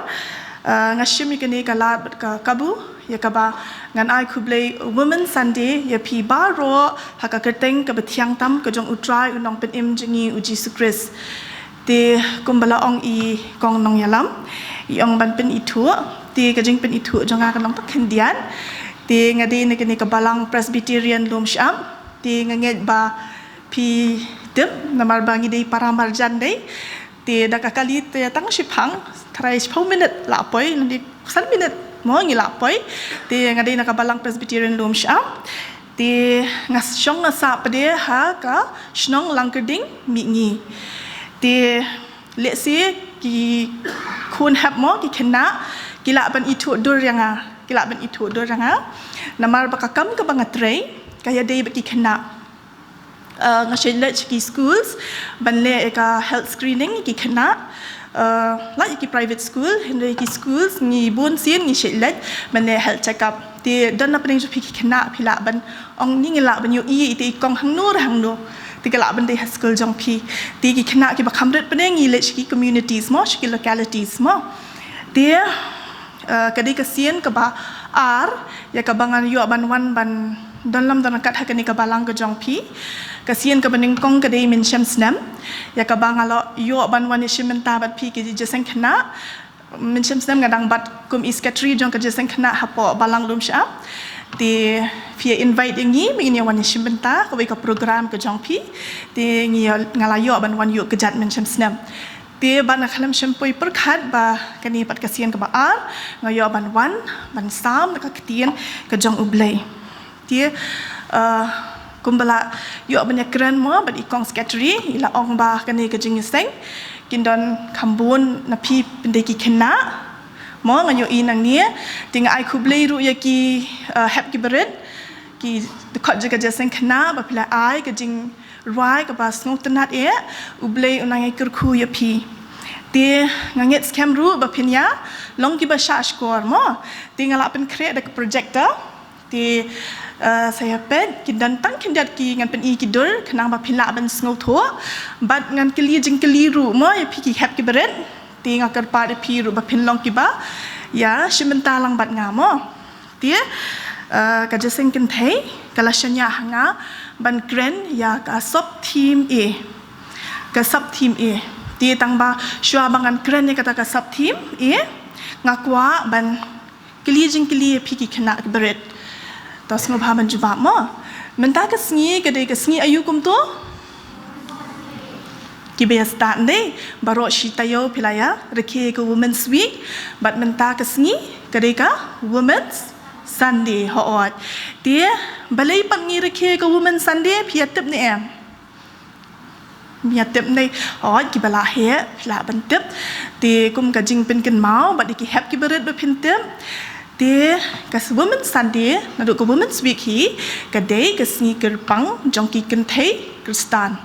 eh, nga shim ïa kane ka lad bad ka kabu ïa kaba ngan ai khublei Women's Sunday ïa phi baroh ha ka kyrteng kaba thiang tam ka jong U Trai U Nongpynim jong ngi U Jisu Khrist. Te kumba la ong i Kong Nongïalam, i ong ban pynithuh, te ka jingpynithuh jong nga ka long tang khyndiat. Te nga dei na kane ka Balang Presbyterian Lumshyiap, te nga ngeit ba phi tip namar ba ngi dei para marjan dei. Te da ka kali te tang shiphang, tharai shiphew minit la poi, lane san minit mo ngi la poi. Te nga dei na ka Balang Presbyterian Lumshyiap. Te nga shong nga sah pat de ha ka shnong Langkyrding Mihngi. Te lehse ki khun hep mo, ki khynnah, ki lah ban ithuh dur ïa nga, ki lah ban ithuh dur ïa nga. Namar ba ka kam kaba nga trei ka ïadei bad ki khynnah. Uh, nga shait leit sha ki schools ban leh ïa ka health screening ïa ki khynnah. Uh, la ïa ki private school, hynrei ki schools ngi bun sien ngi shait leit ban leh health check up. Te don na pdeng jong phi ki khynnah, phi lah ban ong, ngi lah ban ïohi ïa ite i kong hangno re hangno. Te ka lah ban dei ha school jong phi. Te ki khynnah kiba kham rit pat de ngi leit sha ki communities mo, sha ki localities mo. Te, eh, ka dei ka sien kaba ar ïa kaba nga ïoh ban wan ban don lam don ryngkat ha kane ka balang ka jong phi. Ka sien kaba nyngkong ka dei mynshem snem ïa kaba nga la ïoh ban wan ïashim bynta bad phi ki jingïaseng khynnah. Mynshem snem nga dang bat kum i secretary jong ka jingïaseng khynnah hapoh Balang Lumshyiap. Te phi ïa invite ïa ngi ba ngin ïa wan ïashim bynta kawei ka program ka jong phi. Te ngi ïa, nga la ïoh ban wan ïuh kjat mynshem snem. Te bad nga khlem shym poi pyrkhat ba kane pat ka sien kaba ar nga ïoh ban wan ban sam da ka ktien ka jong U Blei. Te, eh, kumba la ïoh ban ïakren mo bad i kong secretary, i la ong ba kane ka jingïaseng kin don kham bun na phi pyndei ki khynnah. Mo, nga ïohi nangne, te nga ai khublei ruh ïa ki, eh, hep ki barit, ki dkhot jong ka jingïaseng khynnah, ba phi la ai ka jingrwai kaba sngewtynnat eh, U Blei un nang ïai kyrkhu ïa phi. Te nga ngeit skhem ruh ba phin ïa long kiba shah shkor mo. Te nga la pynkhreh da ka projector. Te, eh, sa ïa peit, kin don tang khyndiat ki ngan pyni ki dur, khnang ba phin lah ban sngewthuh. Bad ngan kylli jingkylli ruh mo, ïa phi ki hep ki barit. Te nga kyrpad ïa phi ruh ba phin long kiba ïashim bynta lang bad nga mo. Te, eh, ka jingïaseng kynthei, ka la shaniah ha nga, ban kren ïa ka sub theme A. Ka sub theme A. Te tang ba shuwa ba ngan kren ïa kata ka sub theme A, nga kwah ban kylli jingkylli ïa phi ki khynnah ki barit. To sngewbha ban jubab mo. Mynta ka sngi ka dei ka sngi aïu kumto? Kiba ïa stad dei, baroh shi taïew phi la ïa rakhe ka Women's Week, bad mynta ka sngi ka dei ka Women's Sunday, hooid. Te balei pat ngi rakhe ka Women's Sunday, phi ïa tip ne em? Ïa tip ne, hooid, kiba la heh, phi lah ban tip. Te kum ka jingpynkynmaw bad ïa ki hep ki barit ba phin tip. Te ka Women's Sunday, naduh ka Women's Week hi, ka dei ka sngi kyrpang jong ki kynthei Khristan.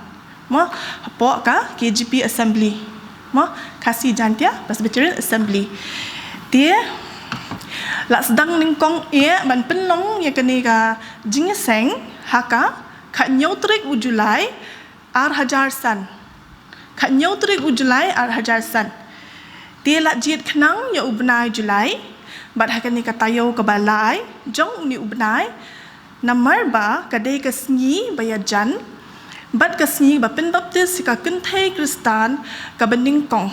Mo, hapoh ka K J P Assembly. Mo, Khasi Jaintia Presbyterian Assembly. Te la sdang nyngkong eh ban pynlong ïa kane ka jingïaseng ha ka khathynñiew tarik u July, ar hajar san. Khathynñiew tarik u July, ar hajar san. Te la jied khnang ïa u bnai July, bad ha kane ka taïew kaba lai jong une u bnai, namar ba ka dei ka sngi ba ïajan bad ka sngi ba pynbaptis ïa ka kynthei Khristan kaba nyngkong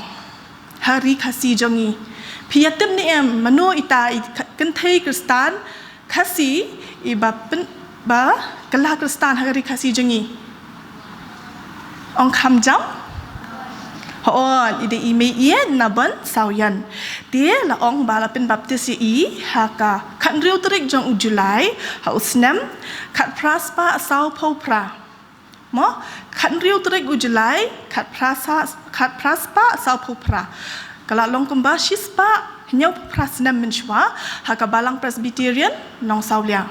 ha ri Khasi jong ngi. Phi ïa tip ne em mano ita i kynthei Khristan Khasi i ba pyn-, ba kylla Khristan ha ka ri Khasi jong ngi? Ong kham jam? Hooid, i dei i Meiieid Nabon Sawïan. Te la ong ba la pynbaptis ïa i ha ka khathynriew tarik jong u July, ha u snem khatphra spah sawphew phra. Mo, khathynriew tarik u July, khatphra sa-, khatphra spah sawphew phra. Ka la long kumba shispah hynñiewphew phra snem mynshuwa, ha ka Balang Presbyterian Nongsawlia.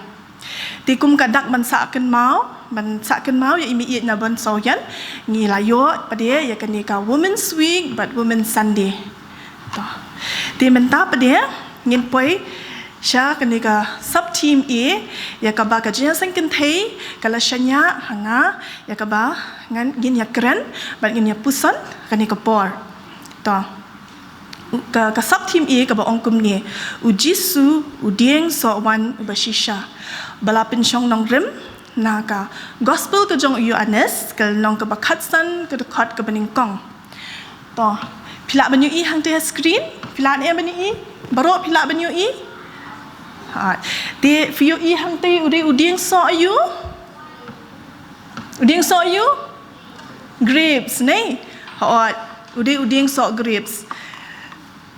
Te kum ka dak ban sah kynmaw, ban sah kynmaw ïa i Meiieid Nabon Sawïan, ngi la ïoh pat de ïa kane ka Women's Week bad Women's Sunday. To. Te mynta pat de ngin poi sha kane ka sub theme A, ïa kaba ka jingïaseng kynthei ka la shaniah ha nga, ïa kaba ngan, ngin ïa kren bad ngin ïa puson kane ka por. To. Ka, ka sub theme A kaba ong kumne: U Jisu u dieng sohwan uba shisha, ba la pynshong nongrim na ka Gospel ka jong u Ïoannis, ka lynnong kaba khatsan, ka dkhot kaba nyngkong. To, phi lah ban ïohi hangtei ha screen? Phi lah ne em ban ïohi? Baroh phi lah ban ïohi? Ha. Te phi ïohi hangtei u dei u dieng soh aïu? U dieng soh aïu? Grapes, ne? Hooid, u dei u dieng soh grapes.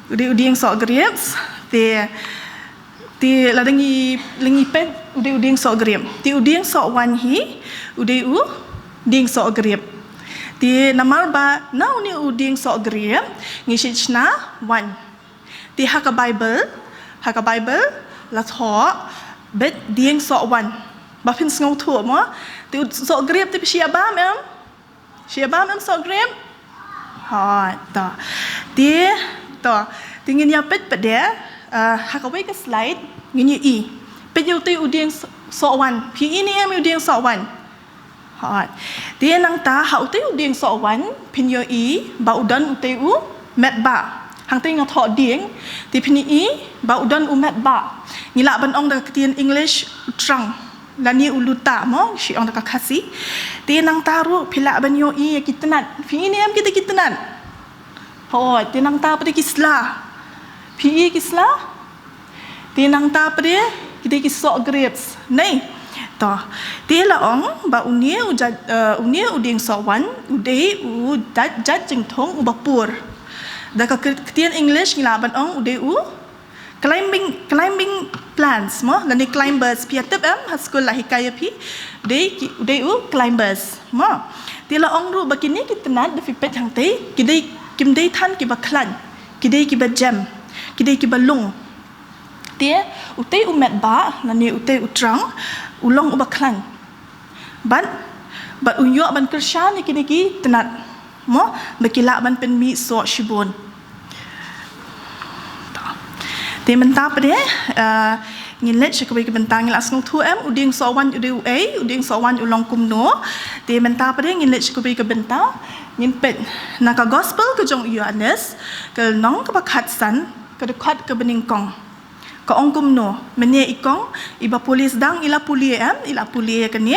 U dei u dieng soh grapes. Te, te lada ngi, lada ngi peit u dei u dieng soh grape. Te u dieng soh waiñ hi, u dei u dieng soh grape. Te namar ba na une u dieng soh grape ngi shait shna waiñ. Te ha ka Baibl, ha ka Baibl la thoh beit dieng soh waiñ. Ba phin sngewthuh mo. Te u soh grape te phi shait ïa bam em? Shait ïa bam em soh grape? Hooid, to. Te, to. Te ngin ïa peit pat de, eh, ha kawei ka slide ngin ïohi. Peit ïa utei u dieng soh, soh waiñ. Phi ïohi ne em ïa u dieng soh waiñ? Hooid. Te nangta ha utei u dieng soh waiñ phin ïohi ba u don utei u metbah. Hangtei nga thoh dieng, te phin ïohi ba u don u metbah. Ngi lah ban ong da ka ktien English u trunk, lane u luta mo, shi ong da ka Khasi. Te nangta ruh phi lah ban ïohi ïa ki tnat. Phi ïohi ne em kita ki tnat? Hooid, te nangta pat de ki sla. Phi ïohi ki sla? Te nangta pat de kita ki soh grapes, ne? To, te la ong ba une u jait, eh, une u dieng soh waiñ u dei u jait, jait jingthung uba pur. Da ka k-, ktien English ngi lah ban ong u dei u climbing, climbing plants mo, lane climbers. Phi ïa tip em, ha skul la hikai ïa phi. Dei ki, u dei u climbers mo. Te la ong ruh ba kine ki tnat da phi peit hangtei ki dei Kim dei than kiba khlaiñ, ki dei kiba jem, ki dei kiba lung. Te, utei u met ba, lane utei u trang, u long uba khlaiñ. Bad, bad u ïoh ban kyrshan ïa kine ki tnat. Mo, ba ki lah ban pynmih soh shibun. Te mynta pat de, eh, ngin leit sha kawei ka bynta, ngi la sngewthuh em, u dieng soh waiñ u dei uei, u dieng soh waiñ u long kumno. Te mynta pat de, ngin leit sha kawei ka bynta, ngin peit na ka gospel ka jong u Ïoannis, ka lynnong kaba khatsan, ka dkhot kaba nyngkong. Ka ong kumno, mynne i kong, iba pule sdang, i la pule em, i la pule ïa kane,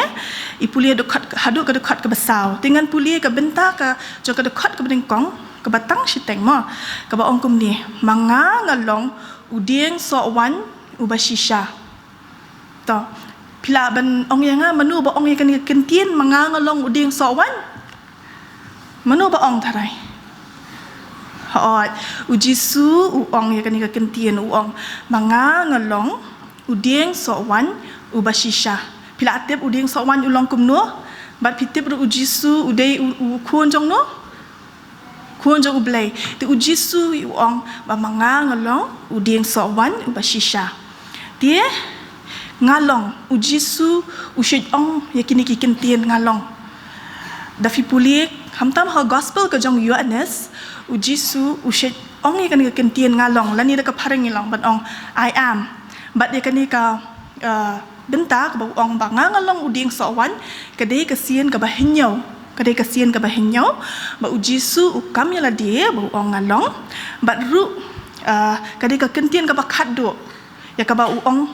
i pule dkhot, haduh ka dkhot kaba saw. Te ngan pule ka bynta ka, jong ka dkhot kaba nyngkong, kaba tang shiteng mo, kaba ong kumne, ma nga nga long, u dieng soh waiñ, uba shisha. To, phi lah ban ong ïa nga, mano ba ong ïa kane ka kyntien, ma nga nga long, u dieng soh waiñ. Mano ba ong tharai? Hooid, u Jisu u ong ïa kane ka kyntien u ong, ma nga nga long, u dieng soh waiñ, uba shisha. Phi lah tip u dieng soh waiñ u long kumno? Bad phi tip ruh u Jisu u dei u, u khun jong no? Khun jong u Blei. Te u Jisu u ong, ba ma nga nga long, u dieng soh waiñ, uba shisha. Te, nga long, u Jisu, u shait ong, ïa kine ki kyntien nga long. Da phi pule, khamtam ha gospel ka jong u Ïoannis, u Jisu, u shait ong ïa kane ka kyntien nga long, lane da ka phareng ngi long, ban ong, I am. Bad ïa kane ka, eh, bynta kaba u ong ba nga nga long u dieng soh waiñ, ka dei ka sien kaba hynñiew, ka dei ka sien kaba hynñiew, ba u Jisu u kam ïa lade, ba u ong nga long, bad ruh, eh, ka dei ka kyntien kaba khatduh, ïa kaba u ong,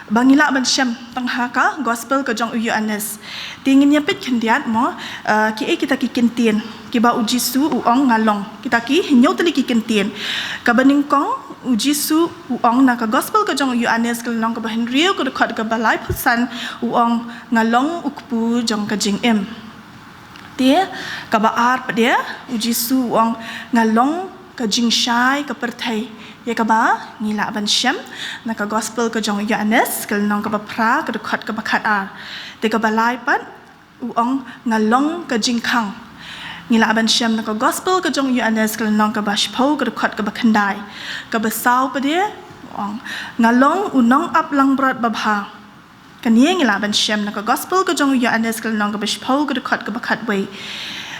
ba ngi lah ban shem, tang ha ka, gospel ka jong u Ïoannis. Te ngin ïa peit khyndiat mo, eh, kiei kita ki kyntien, kiba u Jisu u ong nga long, kita ki hynñiew tylli ki kyntien. Kaba nyngkong, u Jisu u ong na ka gospel ka jong u Ïoannis ka lynnong kaba hynriew ka dkhot kaba laiphew san u ong nga long u kpu jong ka jingim. Te, kaba ar pat de, u Jisu u ong nga long ka jingshai ka pyrthei. Ïa kaba, ngi lah ban shem, na ka gospel ka jong u Ïoannis, ka lynnong kaba phra, ka dkhot kaba khat ar. Te kaba lai pat, u ong nga long ka jingkhang. Ngi lah ban shem na ka gospel ka jong u Ïoannis ka lynnong kaba shiphew ka dkhot kaba khyndai. Kaba saw pat de, u ong nga long u nongap langbrot babha. Kane ngi lah ban shem na ka gospel ka jong u Ïoannis ka lynnong kaba shiphew ka dkhot kaba khatwei.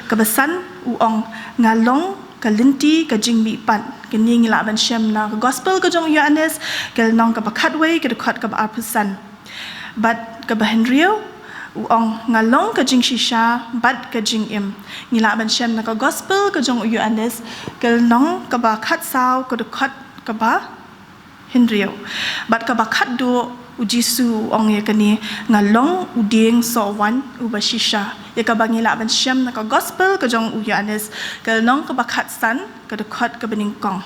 Kaba san u ong nga long ka lynti ka jingmihpat. Kane ngi lah ban shem na ka gospel ka jong u Ïoannis ka lynnong kaba khatwei ka dkhot kaba arphew san. Bad kaba hynriew, u ong nga long ka jingshisha, bad ka jingim. Ngi lah ban shem na ka gospel ka jong u Ïoannis, ka lynnong kaba khatsaw, ka dkhot kaba hynriew. Bad kaba khatduh, u Jisu u ong ïa kane, nga long u dieng soh waiñ uba shisha. Ïa kaba ngi lah ban shem na ka gospel ka jong u Ïoannis, ka lynnong kaba khatsan, ka dkhot kaba nyngkong.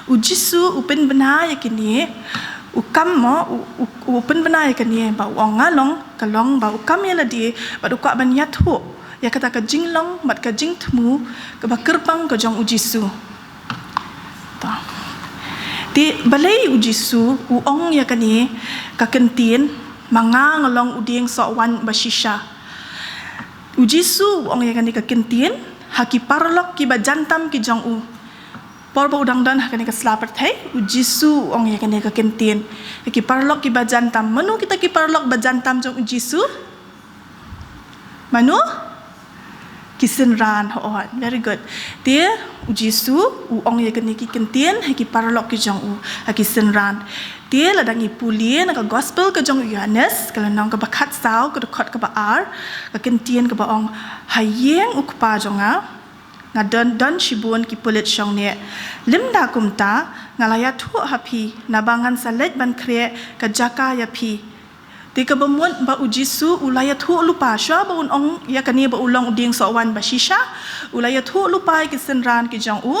U Jisu u pynbna ïa kine, u kam mo, u, u, u pynbna ïa kine, ba u ong nga long, ka long, ba u kam ïa lade, bad u kwah ban ïathuh ïa kata ka jinglong, bad ka jingthmu, kaba kyrpang ka jong u Jisu. To. Te balei u Jisu, u ong ïa kane, ka kyntien, ma nga nga long u dieng soh waiñ ba shisha. U Jisu, u ong ïa kane ka kyntien, ha ki paralok kiba jan tam ki jong u. Por ba u dang don ha kane ka sla pyrthei, u Jisu u ong ïa kane ka kyntien. Ïa ki paralok kiba jan tam. Mano kita ki paralok ba jan tam jong u Jisu? Mano? Ki synran, hooid. Very good. Te, u Jisu, u ong ïa kane ki kyntien, ha ki paralok ki jong u, ha ki synran. Te, lada ngi pule, na ka gospel ka jong u Ïoannis, ka lynnong kaba khatsaw, ka dkhot kaba ar, ka kyntien kaba ong, ha ïing u Kpa jong nga, nga don, don shibun ki pulit shong ne. Lymda kumta, nga la ïathuh ha phi, naba ngan sa leit ban khreh, ka jaka ïa phi. Te kaba mut ba u Jisu, u la ïathuh lypa, shuwa ba un ong, ïa kane ba u long u dieng soh waiñ ba shisha, u la ïathuh lypa ïa ki synran ki jong u,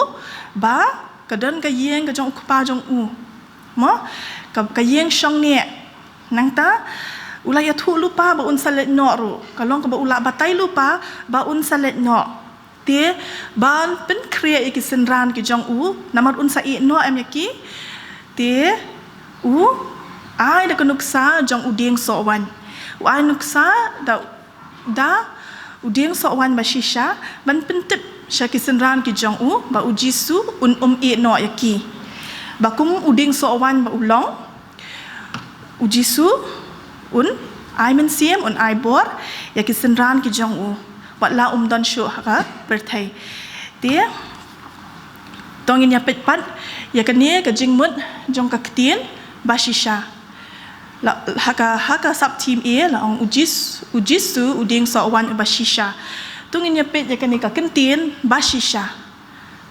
ba, ka don ka ïing ka jong u Kpa jong u. Mo, ka, ka ïing shong ne. Nangta, u la ïathuh lypa ba un sa leit noh ruh. Ka long kaba u la batai lypa ba un sa leit noh. Te, ban pynkhreh ïa ki synran ki jong u, namar un sa ïeh noh em ïa ki. Te, u, ai da ka nuksa jong u dieng soh waiñ. U ai nuksa da, da, u dieng soh waiñ ba shisha, ban pyntip sha ki synran ki jong u, ba u Jisu un ym ïeh noh ïa ki. Ba kum u dieng soh waiñ ba u long, u Jisu un ai mynsiem, un ai bor ïa ki synran ki jong u, wat la um don shuh ha ka pyrthei. Te to ngin ïa peit pat ïa kane ka jingmut jong ka ktien bashisha. La, ha ka, ha ka sub theme A la ong u Jis-, u Jisu u dieng soh waiñ uba shisha. To ngin ïa peit ïa kane ka kyntien bashisha.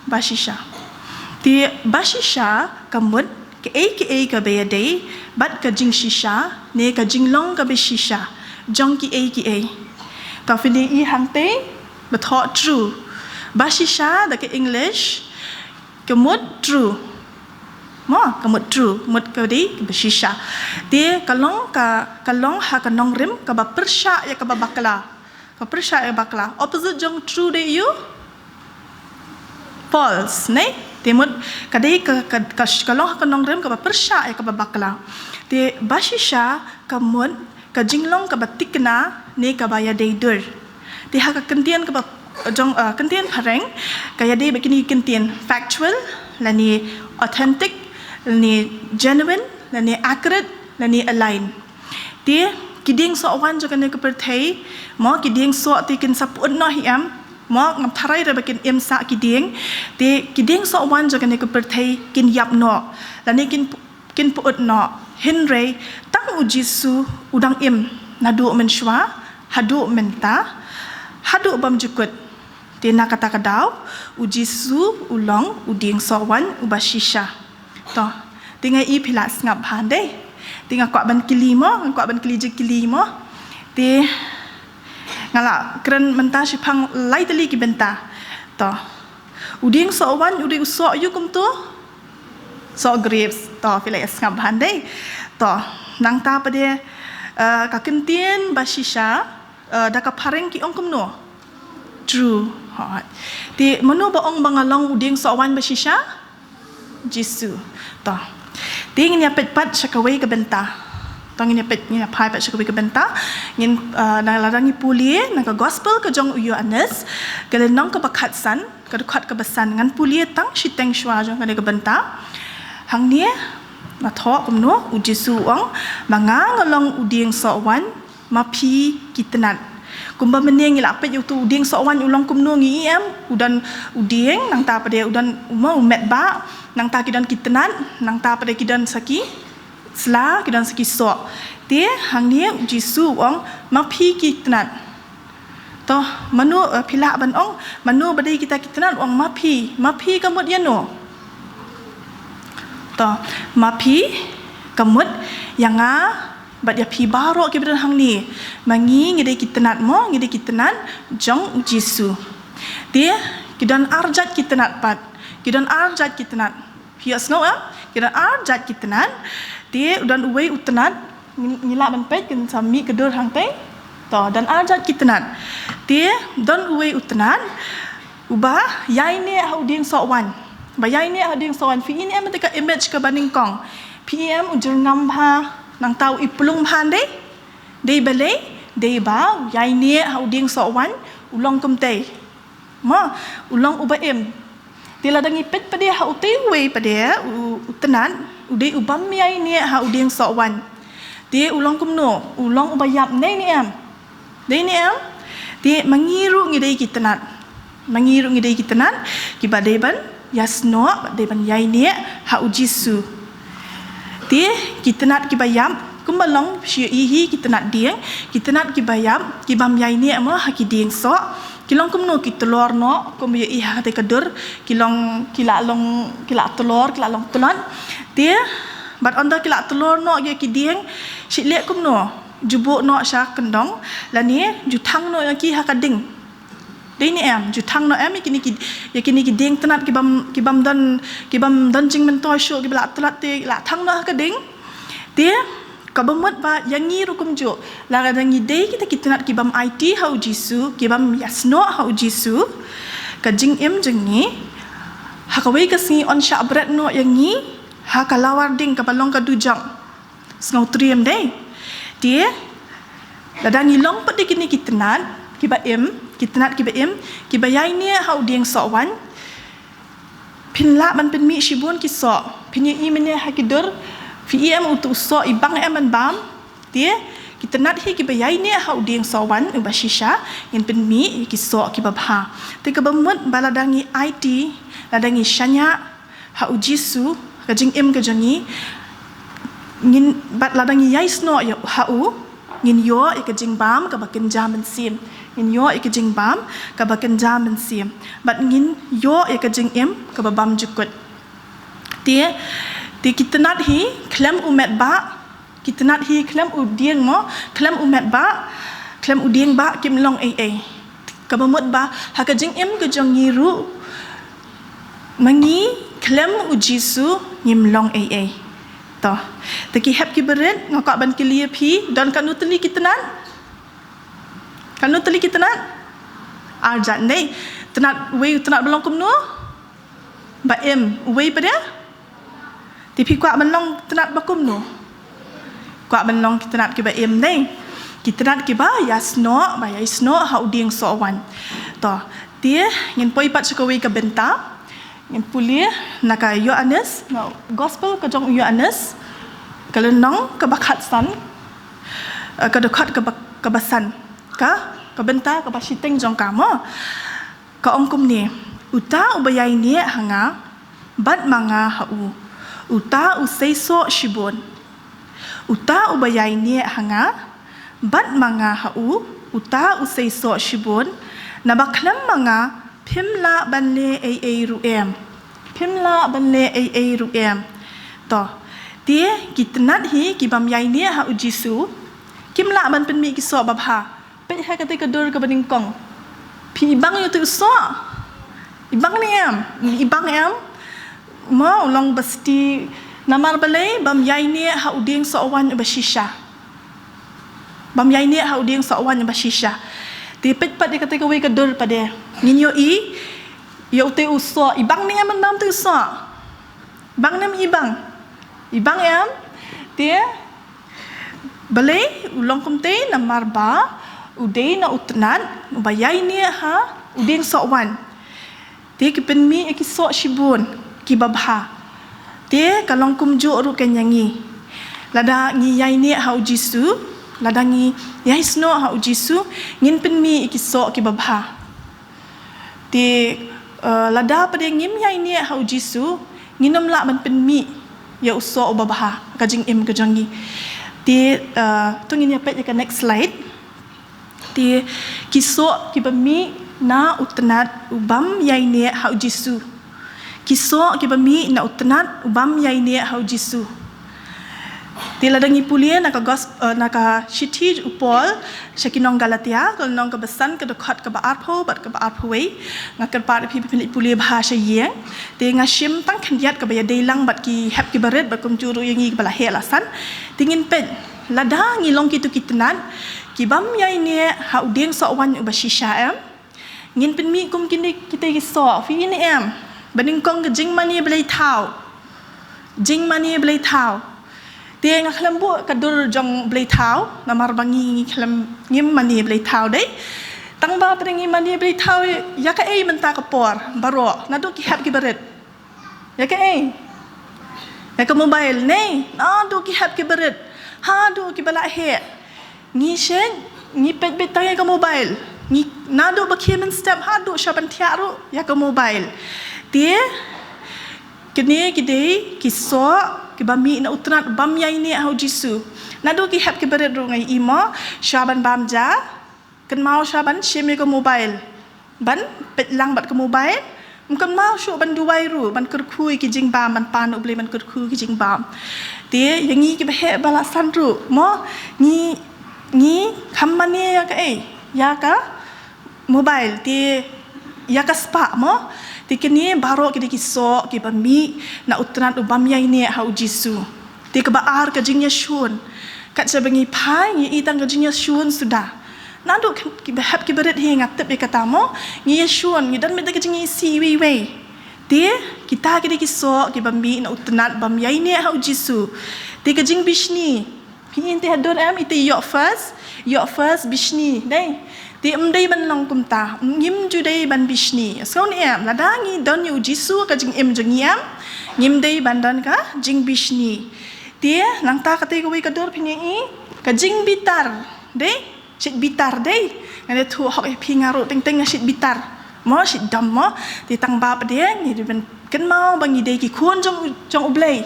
Bashisha. Te bashisha ka mut kaei kaei kaba ïadei bad ka jingshisha ne ka jinglong kaba shisha jong kiei kiei. To phin ïohi hangtei ba thoh true. Bashisha da ka English ka mut true. Mo, ka mut true, mut ka dei kaba shisha. Te ka long ka, ka long ha ka nongrim kaba pyrshah ïa kaba bakla. Ka pyrshah ïa bakla. Opposite jong true dei aiu? False, ne? Te mut ka dei ka, ka, ka, ka long ha ka nongrim kaba pyrshah ïa kaba bakla. Te bashisha ka mut ka jinglong kaba thikna ne kaba ïadei dur. Te ha ka kyntien kaba jong, uh, kyntien phareng ka ïadei bad kine ki kyntien factual, lane authentic, lane genuine, lane accurate, lane align. Te ki dieng soh waiñ jong kane ka pyrthei, mo, ki dieng soh te kin sa pyut noh hi em, mo, ngam tharai re ba kin im sah ki dieng. Te ki dieng soh waiñ jong kane ka pyrthei kin ïap noh, lane kin kin pyut noh. Hynrei tang u Jisu u dang im naduh mynshuwa haduh mynta haduh bymjukut. Te na kata ka daw u Jisu u long u dieng soh waiñ uba shisha. To, te nga i phi la sngap bha dei. Te nga kwah ban kylli mo, nga kwah ban kylli jingkylli mo. Te nga la kren mynta shiphang lai tylli ki bynta. To, u dieng soh waiñ u dei u soh aiu kumto? Soh grapes. To, phi la ïa sngap bha dei. To, nangta pat de, eh, ka kyntien bashisha, eh, da ka phareng ki ong kumno? True. Hooid. Te mano ba ong ba nga long u dieng soh waiñ bashisha? Jisu. To, te ngin ïa peit pat sha kawei ka bynta. To ngin ïa peit, ngin ïa phai pat sha kawei ka bynta. Ngin, eh, na, lada ngi pule na ka gospel ka jong u Ïoannis, ka lynnong kaba khatsan, ka dkhot kaba san, ngan pule tang shiteng shuwa jong kane ka bynta. Hangne la thoh kumno, u Jisu u ong, ma nga nga long u dieng soh waiñ, ma phi ki tnat. Kumba mynne ngi la peit ïa uto u dieng soh waiñ u long kumno, ngi i em, u don u dieng, nangta pat de u don u, mo, u met bah, nangta ki don ki tnat, nangta pat de ki don sa ki sla, ki don sa ki soh. Te hangne u Jisu u ong, ma phi ki tnat. To, mano, eh, phi lah ban ong, mano ba dei kita ki tnat? U ong ma phi, ma phi ka mut ïano? To, ma phi ka mut ïa nga bad ïa phi baroh kiba don hangne. Ma ngi ngi dei ki tnat mo, ngi dei ki tnat jong u Jisu. Te ki don ar jait ki tnat pat. Ki don ar jait ki tnat. Phi ïohsngew em? Ki don ar jait ki tnat. Te u don uwei u tnat, ngi, ngi lah ban peit, kin sa mih ka dur hangtei. To, don ar jait ki tnat. Te don uwei u tnat uba ïaineh ha u dieng soh waiñ. Ba ïaineh ha u dieng soh waiñ. Phi i ne em te ka image kaba nyngkong? Phi i em u jyrngam bha, nangta u i plung bha dei? Dei balei? Dei ba u ïaineh ha u dieng soh waiñ u long kumtei. Mo, u long uba im. Te lada ngi peit pat de ha utei uwei pat de, u, u tnat, u dei u bym ïaineh ha u dieng soh waiñ. Te u long kumno, u long uba ïap, dei ne em? Dei ne em? Te ma ngi ruh ngi dei ki tnat. Ma ngi ruh ngi dei ki tnat kiba dei ban ïasnoh, dei ban ïaineh ha u Jisu. Te ki tnat kiba ïap, kumba long shu ïohi hi ki tnat dieng, ki tnat kiba ïap, ki bym ïaineh mo ha ki dieng soh, ki long kumno? Ki tlor noh, kumba ïohi ha kata ka dur, ki long, ki la long, ki la tlor, ki la long tlot. Te bad ynda ki la tlor noh ïa ki dieng, shu leh kumno? Ju buh noh sha kyndong, lane ju thang noh ïa ki ha ka ding. Dei ne em? Ju thang noh em ïa kine ki, ïa kine ki dieng tnat ki bym, ki bym don, ki bym don jingmyntoi shuh, kiba la tlot te la thang noh ha ka ding. Te kaba mut ba ïa ngi ruh kumjuh, lada ngi dei kita ki tnat ki bym aiti ha u Jisu, ki bym ïasnoh ha u Jisu, ka jingim jong ngi ha kawei ka sngi yn shah bret noh ïa ngi ha ka lawar ding kaba long ka dujok. Sngewtriem dei. Te lada ngi long pat de kine ki tnat kiba im, Ki tnat kiba im, kiba ïaineh ha u dieng soh waiñ. Phin lah ban pynmih shibun ki soh. Phin ïohi mynne ha ki dur, phi ïohi em utu u soh i bang em ban bam. Te, ki tnat hi kiba ïaineh ha u dieng soh waiñ uba shisha, ngin pynmih ïa ki soh kiba bha. Te kaba mut ba lada ngi aiti, lada ngi shaniah ha u Jisu, ka jingim ka jong ngi, ngin, bad lada ngi ïai snoh ïa ha u, ngin ïoh ïa ka jingbam kaba kynja mynsiem. Ngin ïoh ïa ka jingbam kaba kynja mynsiem. Bad ngin ïoh ïa ka jingim kaba bymjukut. Te, te ki tnat hi, khlem u met bah, ki tnat hi khlem u dieng mo, khlem u met bah, khlem u dieng bah kim long ei ei. Kaba mut ba, ha ka jingim ka jong ngi ruh, ma ngi khlem u Jisu ngim long ei ei. To, te ki hep kiba rit, nga kwah ban kylli ïa phi, don katno tylli ki tnat? Katno tylli ki tnat? Ar jait, ne? Tnat, uwei u tnat ba long kumno? Ba im, uwei pat de? Te phi kwah ban long tnat ba kumno? Kwah ban long ki tnat kiba im, ne? Ki tnat kiba ïasnoh, ba ïai snoh ha u dieng soh waiñ. To, te ngin poi pat sha kawei ka bynta. Ngin pule na ka Ïoannis, na gospel ka jong u Ïoannis, ka lynnong kaba khatsan, eh, ka dkhot kaba, kaba san. Ka, ka bynta kaba shiteng jong ka mo. Ka ong kumne, uta uba ïaineh ha nga, bad ma nga ha u, uta u seisoh shibun. Uta uba ïaineh ha nga, bad ma nga ha u, uta u seisoh shibun, naba khlem ma nga, phim lah ban leh ei ei ruh em. Phim lah ban leh ei ei ruh em. To, te, ki tnat hi, ki bym ïaineh ha u Jisu, kim lah ban pynmih ki soh babha. Peit ha kata ka dur kaba nyngkong. Phi i bang ïa utu u soh? I bang ne em? I bang em? Mo, u long ba sdang namar balei, bym ïaineh ha u dieng soh waiñ uba shisha. Bym ïaineh ha u dieng soh waiñ uba shisha. Te peit pat ïa kata kawei ka dur pat de. Ngin ïohi, ïa utu u soh, i bang ne em ban bam utu u soh? Bang ne em i bang? I bang em? Te, balei, u long kumtei namar ba, u dei na u tnat, uba ïaineh ha, u dieng soh waiñ. Te ki pynmih ïa ki soh shibun, kiba bha. Te ka long kumjuh ruh kein ïa ngi. Lada ngi ïaineh ha u Jisu, lada ngi ïai snoh ha u Jisu, ngin pynmih ïa ki soh kiba bha. Te, eh, lada pat de ngim ïaineh ha u Jisu, ngin ym lah ban pynmih ïa u soh uba bha, ka jingim ka jong ngi. Te, eh, to ngin ïa peit ïa ka next slide. Te, ki soh kiba mih na u tnat u bym ïaineh ha u Jisu. Ki soh kiba mih na u tnat u bym ïaineh ha u Jisu. Te lada ngi pule na ka gos-, eh, na ka shithi u Paul, sha ki nong Galatia, ka lynnong kaba san ka dkhot kaba arphew, bad kaba arphew wei, nga kyrpad ïa phi ba phin leit pule bha sha ïing. Te nga shim tang khyndiat kaba ïadei lang bad ki hep kiba rit, bad kumjuh ruh ïa ngi kiba la heh la san. Te ngin peit, lada ngi long kito ki tnat, ki bym ïaineh ha u dieng soh waiñ uba shisha em. Ngin pynmih kum kine kita ki soh, phi i ne em. Ba nyngkong ka jingmane blei thaw. Jingmane blei thaw. Te nga khlem buh ka dur jong blei thaw, namar ba ngi ngi khlem ngim mane blei thaw dei. Tang ba pat de ngi mane blei thaw ïa kaei mynta ka por, baroh, naduh ki hep kiba rit. Ïa kaei? Ïa ka mobile, ne? Naduh ki hep kiba rit. Haduh kiba la heh. Ngi shet, ngi peit beit tang ïa ka mobile. Ngi, naduh ba khie mynstep haduh sha ban thiah ruh, ïa ka mobile. Te, kine ki dei, ki soh, kiba mih na u tnat bym ïaineh ha u Jisu. Naduh ki hep kiba rit ruh nga ïohi mo, sha ban bam ja, kynmaw sha ban shim ïa ka mobile. Ban peit lang bad ka mobile, ym kynmaw shuh ban duwai ruh, ban kyrkhu ïa ki jingbam, ban pan U Blei ban kyrkhu ïa ki jingbam. Te, ïa ngi kiba heh ba la san ruh, mo, ngi, ngi kham mane ïa kaei, ïa ka mobile, te, ïa ka spah, mo, te kine baroh ki dei ki soh, kiba mih, na u tnat u bym ïaineh ha u Jisu. Te kaba ar ka jingïashun, kat shaba ngi phai, ngi i tang ka jingïashun suda. Naduh ki, kiba hep kiba rit hi nga tip ïa kata mo, ngi ïashun, ngi don beit da ka jingisih iwei iwei. Te, kita ki dei ki soh, kiba mih na u tnat, bym ïaineh ha u Jisu. Te ka jingbishni, phi i te ha dur em, ite ïoh first, ïoh first bishni, dei. Te ym dei ban long kumta, ngim ju dei ban bishni. Sngew ne em, lada ngi don ïa u Jisu ka jingim jong ngi em, ngim dei ban don ka jingbishni. Te nangta katei kawei ka dur phin ïohi, ka jingbitar. Dei, shait bitar dei. Nga dei thuh hok ïa phi nga ruh teng teng nga shait bitar. Mo, shait dom mo. Te tang ba pat dei, ngi dei ban kynmaw ba ngi dei ki khun jong, jong u Blei.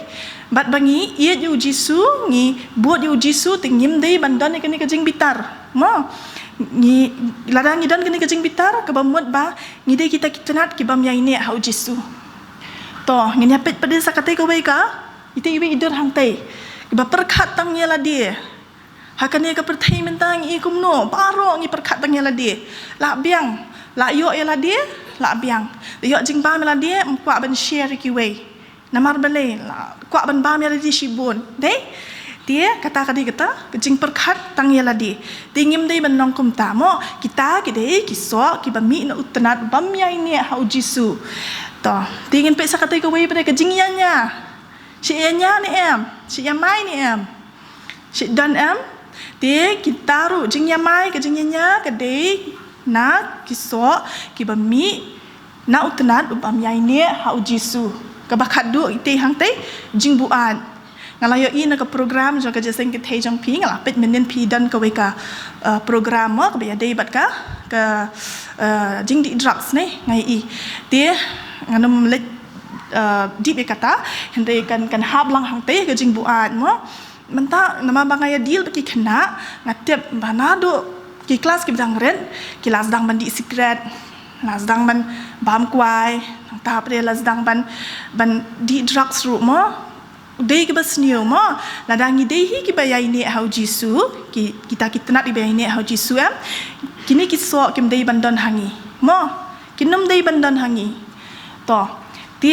Bad ba ngi ïeit ïa u Jisu, ngi bud ïa u Jisu, te ngim dei ban don ïa kane ka jingbitar. Mo, ngi, lada ngi don kane ka jingbitar, kaba mut ba ngi dei kita ki tnat kibym ïaineh ha u Jisu. To, ngin ïa peit pat dei sa katei kawei ka, itei iwei i dur hangtei. Kiba pyrkhat tang ïa lade. Ha kane ka pyrthei mynta ngi i kumno, baroh ngi pyrkhat tang ïa lade. Lah biang, lah ïoh ïa lade, lah biang. Ïoh jingbam ïa lade, ym kwah ban share ïa kiwei. Namar balei, lah kwah ban bam ïa lade shibun. Dei? Te kata ka dei kata ka jingpyrkhat tang ïa lade. Te ngim dei ban long kumta mo, kita ki dei ki soh kiba mih na u tnat bym ïaineh ha u Jisu. To, te ngin peit sa katei kawei pat dei ka jingïania. Shait ïania ne em, shait ïamai ne em. Shait don em. Te kita ruh jingïamai, ka jingïania ka dei na ki soh kiba mih na u tnat bym ïaineh ha u Jisu. Kaba khatduh itei hangtei, jingbuaid. Nga la ïohi na ka program jong ka jingïaseng kynthei jong phi, nga la peit mynnin phi don kawei ka, uh, program mo, kaba ïadei bad ka, ka, uh, jingdih drugs ne, nga ïohi. Te ngan ym leit, uh, deep ïa kata, hynrei kan, kan hap lang hangtei ka jingbuaid mo. Mynta namar ba nga ïa deal bad ki khynnah, nga tip ba naduh ki klas kiba dang rit, ki la sdang ban dih sikret, la sdang ban bam kwai, nangta pat dei la sdang ban, ban dih drugs ruh mo. Dei kaba sniew mo, lada ngi dei hi kiba ïaineh ha u Jisu, ki, kita ki tnat kiba ïaineh ha u Jisu em, kine ki soh kim dei ban don ha ngi. Mo, kin ym dei ban don ha ngi. To, te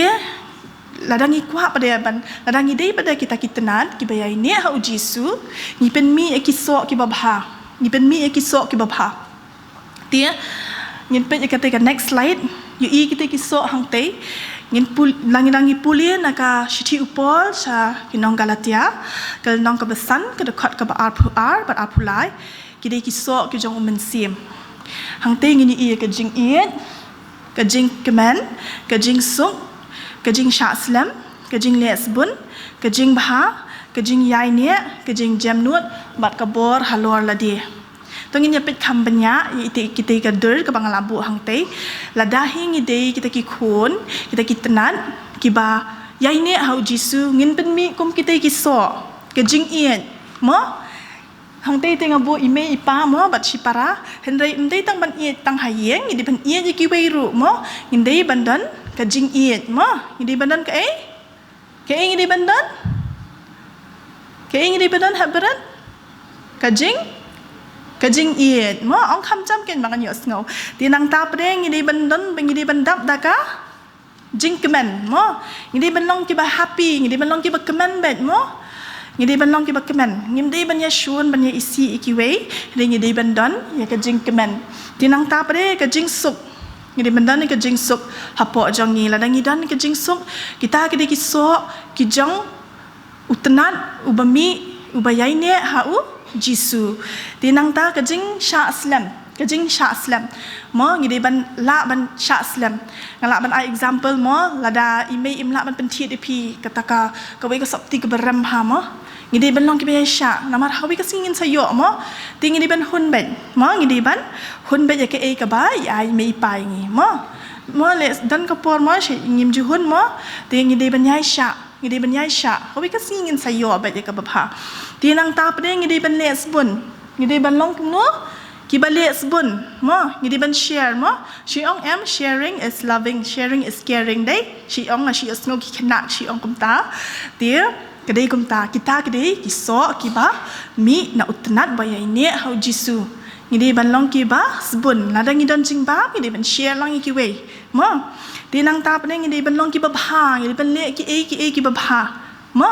lada ngi kwah pat dei ban, lada ngi dei pat dei kita ki tnat kiba ïaineh ha u Jisu, ngi pynmih ïa ki soh kiba bha. Ngi pynmih ïa ki soh kiba bha. Te ngin peit ïa katei ka next slide. Ïohi kitei ki soh hangtei. Ngin pul-, la ngi, la ngi pule na ka shithi u Paul sha ki nong Galatia, ka lynnong kaba san, ka dkhot kaba arphew ar bad arphew lai. Ki dei ki soh ki jong u mynsiem. Hangtei ngin ïohi ïa ka jingïeit, ka jingkmen, ka jingsuk, ka jingshah slem, ka jingleh sbun, ka jingbha, ka jingïaineh, ka jingjemnud, bad ka bor halor lade. To ngin ïa peit kham bniah ïa itei, kitei ka dur kaba nga la buh hangtei. Lada hi ngi dei kita ki khun, kita ki tnat kiba ïaineh ha u Jisu, ngin pynmih kum kitei ki soh, ka jingïeit. Mo? Hangtei te nga buh i mei i pa mo bad shipara, hynrei ym dei tang ban ïeit tang ha ïing, ngi dei ban ïeit ïa kiwei ruh mo, ngi dei ban don ka jingïeit mo, ngi dei ban don kaei? Kaei ngi dei ban don? Kaei ngi dei ban don ha barit? Ka jing, ka jingïeit mo, ong kham jam kein ba ngan ïohsngew. Te nangta pat dei ngi dei ban don, ngi dei ban dap da ka jingkmen mo. Ngi dei ban long kiba happy, ngi dei ban long kiba kmen beit mo. Ngi dei ban long kiba kmen. Ngim dei ban ïashun, ban ïa isih ïa kiwei. Hynrei ngi dei ban don ïa ka jingkmen. Te nangta pat dei ka jingsuk. Ngi dei ban don ïa ka jingsuk hapoh jong ngi. Lada ngi don ïa ka jingsuk, kita ki dei ki soh ki jong u tnat uba mih, uba ïaineh ha u Jisu. Te nangta ka jingshah slem, ka jingshah slem. Mo, ngi dei ban lah ban shah slem. Nga lah ban ai example mo, lada i mei im lah ban pynthied ïa phi kata ka, kawei ka sopti kaba rem bha mo, ngi dei ban long kiba ïaishah. Namar ha kawei ka sngi ngin sa ïoh mo. Te ngi dei ban hun beit mo, ngi dei ban hun beit ïa kaei kaba i ai i mei i pa ïa ngi mo. Mo, leh don ka por mo, shi ngim ju hun mo. Te ngi dei ban ïaishah. Ngi dei ban ïaishah. Kawei ka sngi ngin sa ïoh beit ïa kaba bha. Te nangta pat dei ngi dei ban leh sbun. Ngi dei ban long kumno? Kiba leh sbun mo. Ngi dei ban share mo. Shi ong em, sharing is loving, sharing is caring dei. Shi ong, shi ïohsngew ki khynnah shi ong kumta. Te ka dei kumta, kita ki dei ki soh kiba mih na u tnat ba ïaineh ha u Jisu. Ngi dei ban long kiba sbun. Lada ngi don jingbam, ngi dei ban share lang ïa kiwei. Mo. Te nangta pat dei ngi dei ban long kiba bha, ngi dei ban leh kiei kiei kiba bha. Mo.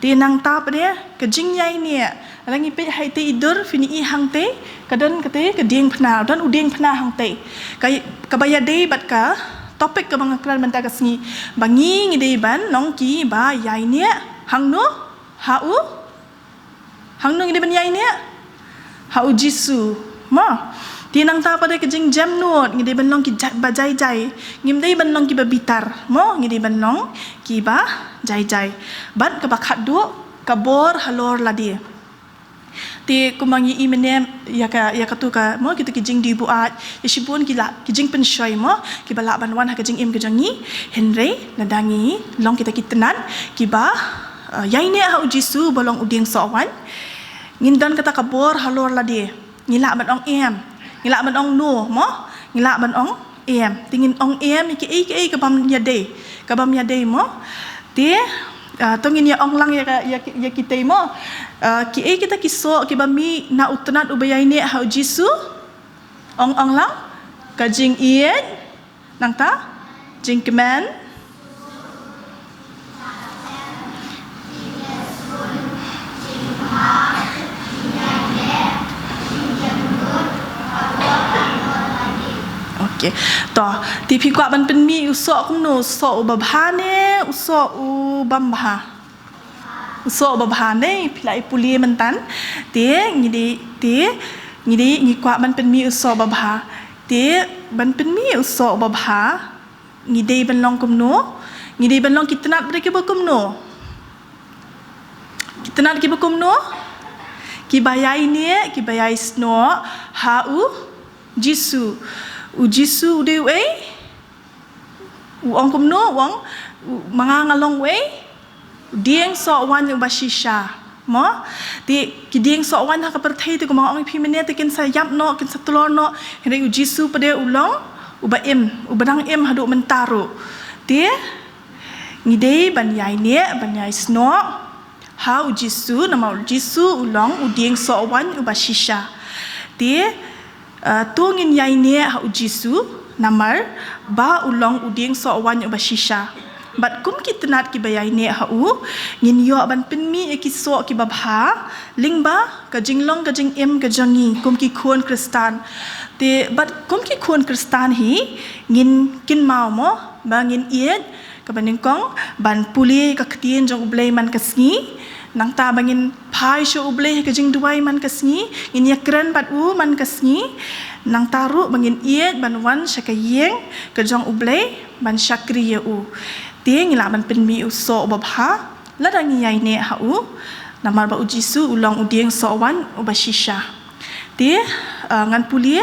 Te nangta pat dei ka jingïaineh. Lada ngi peit ha itei i dur phin ïohi hangtei, ka don katei ka diengphna, don u diengphna hangtei. Ka, kaba ïadei bad ka topic kaba nga kren mynta ka sngi. Ba ngi ngi dei ban long kiba ïaineh hangno? Ha u Hangno ngi dei ban ïaineh? Ha u Jisu. Mo. Te nangta pat de ka jingjemnud, ngi dei ban long ki ja-, ba jai jai. Ngim dei ban long ki ba bitar. Mo, ngi dei ban long ki ba jai jai. Bad kaba khatduh, ka bor halor lade. Te kumba ngi i mynne, ïa ka, ïa katu ka, mo, kitu ki jingdih buaid, ïa shibun ki la, ki jingpynshoi mo, ki ba lah ban wan ha ka jingim ka jong ngi, hynrei, lada ngi long kita ki tnat, ki ba, eh, ïaineh ha u Jisu, ba long u dieng soh waiñ. Ngin don kata ka bor halor lade. Ngi lah ban ong em. Ngi lah ban ong no, mo? Ngi lah ban ong em. Te ngin ong em, ïa kiei kiei ka bym ïadei. Ka bym ïadei, mo? Te, ah, to ngin ïa ong lang ïa ka, ïa ki, ïa kitei, mo? Ah, kiei kita ki soh, ki ba mih na u tnat u ba ïaineh ha u Jisu? Ong, ong lang. Ka jingïeit. Nangta, jingkmen. Okay. To, te phi kwah ban pynmih u soh kumno, u soh u babha ne, u soh u bym bha? U soh u babha ne, phi la i pule myntan. Te, ngi dei, te, ngi dei, ngi kwah ban pynmih u soh u babha. Te, ban pynmih u soh u babha, ngi dei ban long kumno? Ngi dei ban long ki tnat briew ki ba kumno? Ki tnat ki ba kumno? Ki ba ïaineh, ki ba ïaisnoh, ha u Jisu. U Jisu u dei uei? U ong kumno, u ong, u, ma nga nga long uei? U dieng soh waiñ u ba shisha. Mo? Te, ki dieng soh waiñ ha ka pyrthei te kumba nga ong ïa phi mynne te kin sa ïap noh, kin sa tlor noh. Hynrei u Jisu pat de u long, u ba im, u ba dang im haduh mynta ruh. Te, ngi dei ban ïaineh, ban ïaisnoh. Ha u Jisu, namar u Jisu u long u dieng soh waiñ u ba shisha. Te, ah, to ngin ïaineh ha u Jisu, namar ba u long u dieng soh waiñ u ba shisha. Bad kum ki tnat ki ba ïaineh ha u, ngin ïoh ban pynmih ïa ki soh ki babha, lyngba ka jinglong ka jingim ka jong ngi, kum ki khun Khristan. Te, bad kum ki khun Khristan hi, ngin kynmaw mo, ba ngin ïeit, kaba nyngkong, ban pule ka ktien jong u Blei man ka sngi, nangta ba ngin phai sha u Blei ha ka jingduwai man ka sngi, ngin ïakren bad u man ka sngi, nangta ruh ba ngin ïeit ban wan sha ka ïing ka jong u Blei, ban shakri ïa u. Te ngi lah ban pynmih u soh u babha, lada ngi ïaineh ha u, namar ba u Jisu u long u dieng soh waiñ u ba shisha. Te, ah, ngan pule,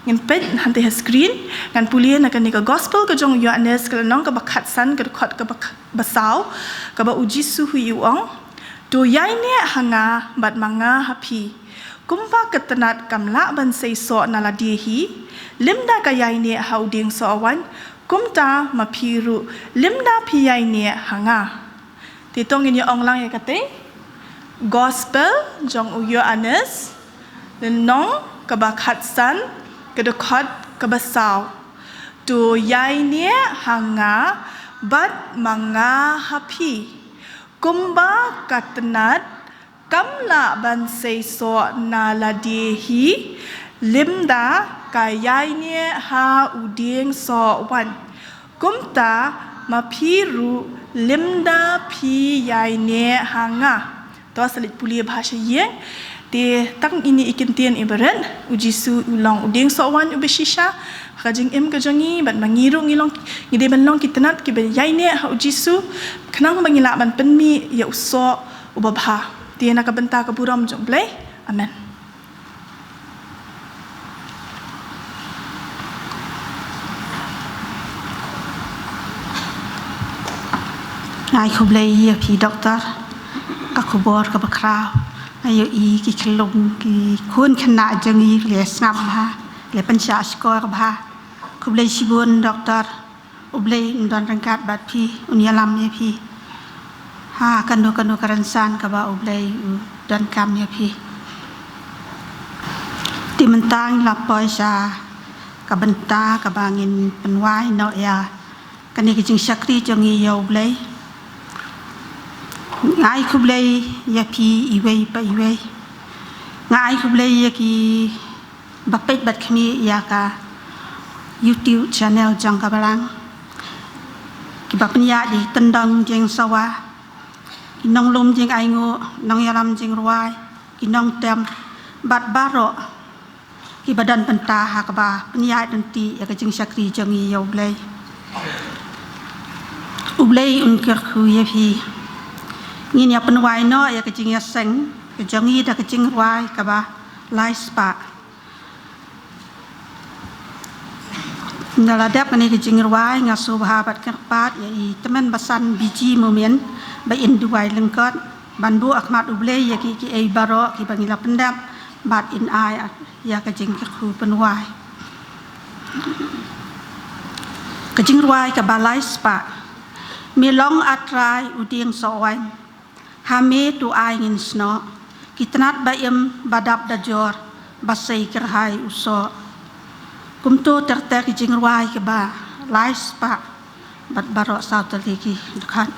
ngin peit hangtei ha screen, ngan pule na kane ka gospel ka jong u Ïoannis ka lynnong kaba khatsan ka dkhot kaba kh-, ba saw, kaba u Jisu hi u ong, to ïaineh ha nga bad ma nga ha phi. Kumba ka tnat kam lah ban sei soh na lade hi, lymda ka ïaineh ha u dieng soh waiñ, kumta ma phi ruh, lymda phi ïaineh ha nga. Te to ngin ïa ong lang ïa katei. Gospel jong u Ïoannis, lynnong kaba khatsan, ka dkhot kaba saw. To ïaineh ha nga bad ma nga ha phi. Kumba ka tnat kam lah ban sei soh na lade hi, lymda ka ïaineh ha u dieng soh waiñ. Kumta ma phi ruh lymda phi ïaineh ha nga. To sa leit pule bha sha ïing. Te tang ine i kyntien ibarat, u Jisu u long u dieng soh waiñ u ba shisha ha ka jingim ka jong ngi, bad ma ngi ruh ngi long, ngi dei ban long ki tnat ki ba ïaineh ha u Jisu, khnang ba ngi lah ban pynmih ïa u soh u babha. Te na ka bynta ka burom jong u Blei. Amen. Nga ai khublei ïa phi doktor. Ka khubor kaba khraw. Nga ïohi ki khyllung ki khun khynnah jong ngi ki la sngap bha, ki la pynshah shkor bha. Khublei shibun doktor. U Blei un don ryngkat bad phi, un ïalam ïa phi ha kano kano ka rynsan kaba U Blei u donkam ïa phi. Te mynta ngi la poi sha ka bynta kaba ngin pynwai noh ïa kane ka jingshakri jong ngi ïa U Blei. Nga ai khublei ïa phi iwei pa iwei. Nga ai khublei ïa ki ba peit bad khmih ïa ka YouTube channel jong ka Balang. Ki ba pynïaid ïa i tyndong jingsawa, ki nonglum jingainguh, nongïalam jingrwai, ki nongtem bad baroh kiba don bynta ha kaba pynïaid ryntih ïa ka jingshakri jong ngi ïa U Blei. U Blei un kyrkhu ïa phi. Ngin ïa pynwai noh ïa ka jingïaseng ka jong ngi da ka jingrwai kaba lai spah. Nga la dep kane ka jingrwai, nga sngewbha bad kyrpad ïa i tymmen basan Biji Momin ba in duwai lyngkot ban buh ha khmat U Blei ïa ki, ki ei baroh kiba ngi la pyndep bad in ai ïa ka jingkyrkhu pynwai. Ka jingrwai kaba lai spah. Me long, A Trai, u dieng soh waiñ. Ha me to ai ngin snoh, ki tnat ba im ba dap da jor, ba sei kyrhai u soh. Kumto ter ter ki jingrwai kiba lai spah bad baroh saw tylli ki dkhot.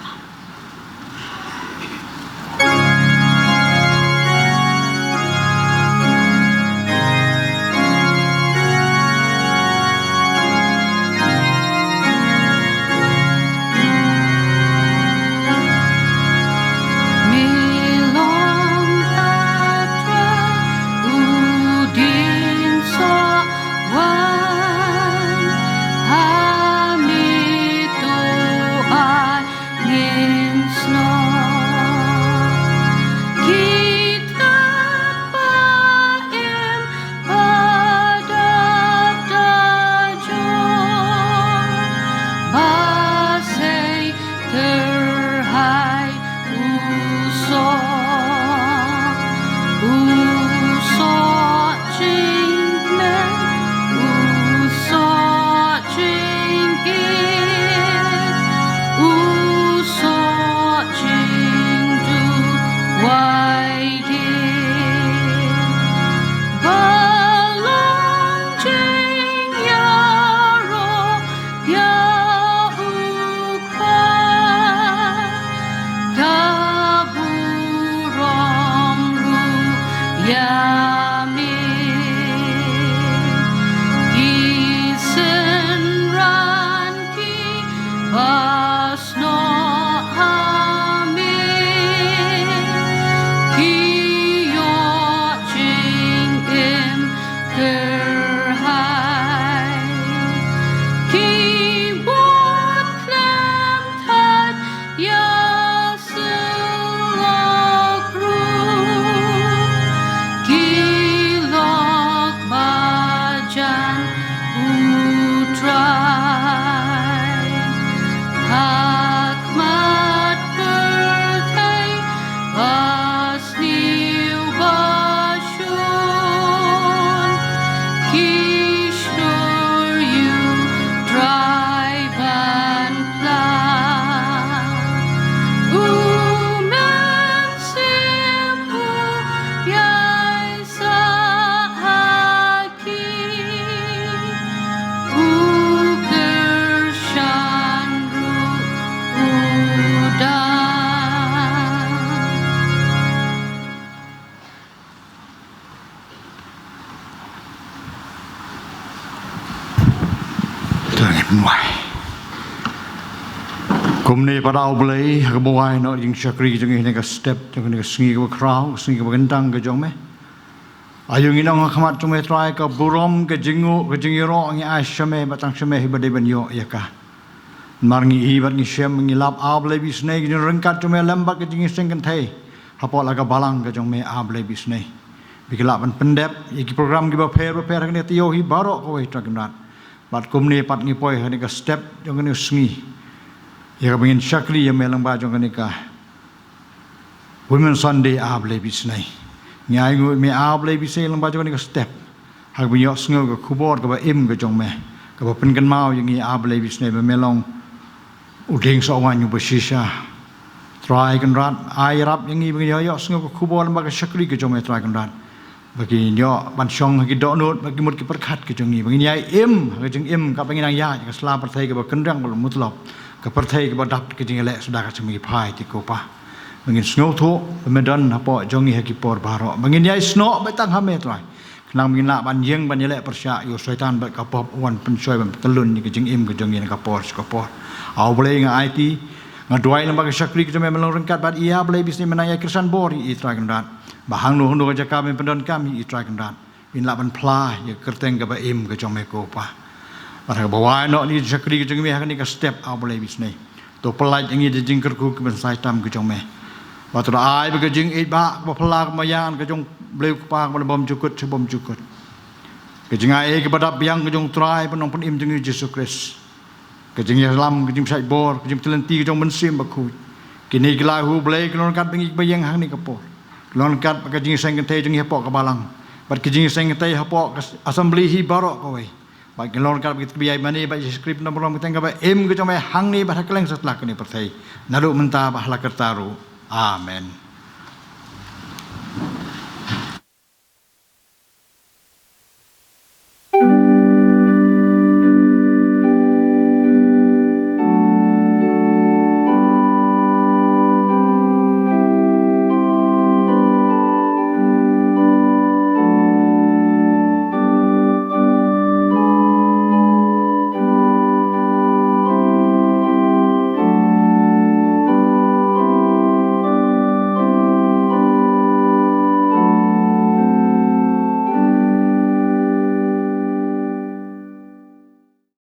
Kumne pat A Blei, ha kaba wai noh jingshakri jong ngi ha kane ka step, jong kane ka sngi kaba khraw, ka sngi kaba kyntang ka jong me. Aïu ngin ong ha khmat jong me Trai, ka burom, ka jingnguh, ka jingïaroh ngi ai sha me, bad tang sha me hi ba dei ban ïoh ïa ka. Namar ngi i bad ngi shem, ngi lap A Blei ba isynei, ka jingryngkat jong me lem bad ka jingïaseng kynthei hapoh la ka balang ka jong me A Blei ba isynei. Ba ki lah ban pyndep ïa ki program kiba pher bapher ha kane ka taïew hi baroh kawei Trai Kynrad. Bad kumne pat ngi poi ha kane ka step jong kane ka sngi, ïa kaba ngin shakri ïa me lyngba jong kane ka Women's Sunday A Blei ba isynei. Ngi ainguh ïa me A Blei ba isynei lyngba jong kane ka step, ha kaba ngin ïohsngew ka khubor kaba im ka jong me, kaba pynkynmaw ïa ngi A Blei ba isynei ba me long u dieng soh waiñ uba shisha. Trai Kynrad, ai ïarap ïa ngi ba ngin ïoh, ïohsngew ka khubor lyngba ka shakri ka jong me Trai Kynrad. Ba kin ïoh ban shong ha ki dohnud, ba kin mut ki pyrkhat ki jong ngi, ba ngin ïai im ha ka jingim kaba ngin nang ïaid ha ka sla pyrthei kaba kynriang, kaba mutlop, ka pyrthei kaba dap ka jingïaleh shuh da ka jong me, ki phai ki, ko Pa. Ba ngin sngewthuh ba me don hapoh jong ngi ha ki por baroh, ba ngin ïai snoh beit tang ha me Trai, khnang ba ngin lah ban ïeng ban ïaleh pyrshah ïa u Soitan bad ka pop, u wan pynshoi ban pyntyllun ïa ka jingim ka jong ngi na ka por sha ka por. A Blei, nga aiti, nga duwai lyngba ka shakri ka jong me, me long ryngkat bad i A Blei ba isynei, me nang ïai kyrshan bor ïa i Trai Kynrad. Ba hangno hangno ka jaka me pyndonkam ïa i Trai Kynrad, Phin lah ban phla ïa ka kyrteng kaba im ka jong me ko Pa. Bad ha kaba wai noh ïa ka shakri ka jong me ha kane ka step, A Blei ba isynei, to pyllait ïa ngi da jingkyrkhu ki ban sa ïatam ka jong me. Bad to ai ba ka jingïeit ba kaba phylla ka maïan ka jong U Blei U Kpa kaba la bymjukut sha bymjukut, ka jingai kaba dap biang ka jong U Trai bad Nongpynim jong ngi Jisu Khrist, ka jingïalam, ka jingpynshait bor, ka jingpynthikna ka jong U Mynsiem Bakhuid, kine ki la hu Blei ki long ryngkat bad ngi kiba ïeng hangne ka por. Ki long ryngkat bad ka jingïaseng kynthei jong ngi hapoh ka balang, bad ka jingïaseng kynthei hapoh ka assembly hi baroh kawei. Bad ki long ryngkat bad kiba ïai mane bad ïa ka shakri pyndonkam burom ka kyrteng kaba im ka jong me hangne bad ha kylleng satlak kane ka pyrthei, naduh mynta bad ha la karta ruh. Amen.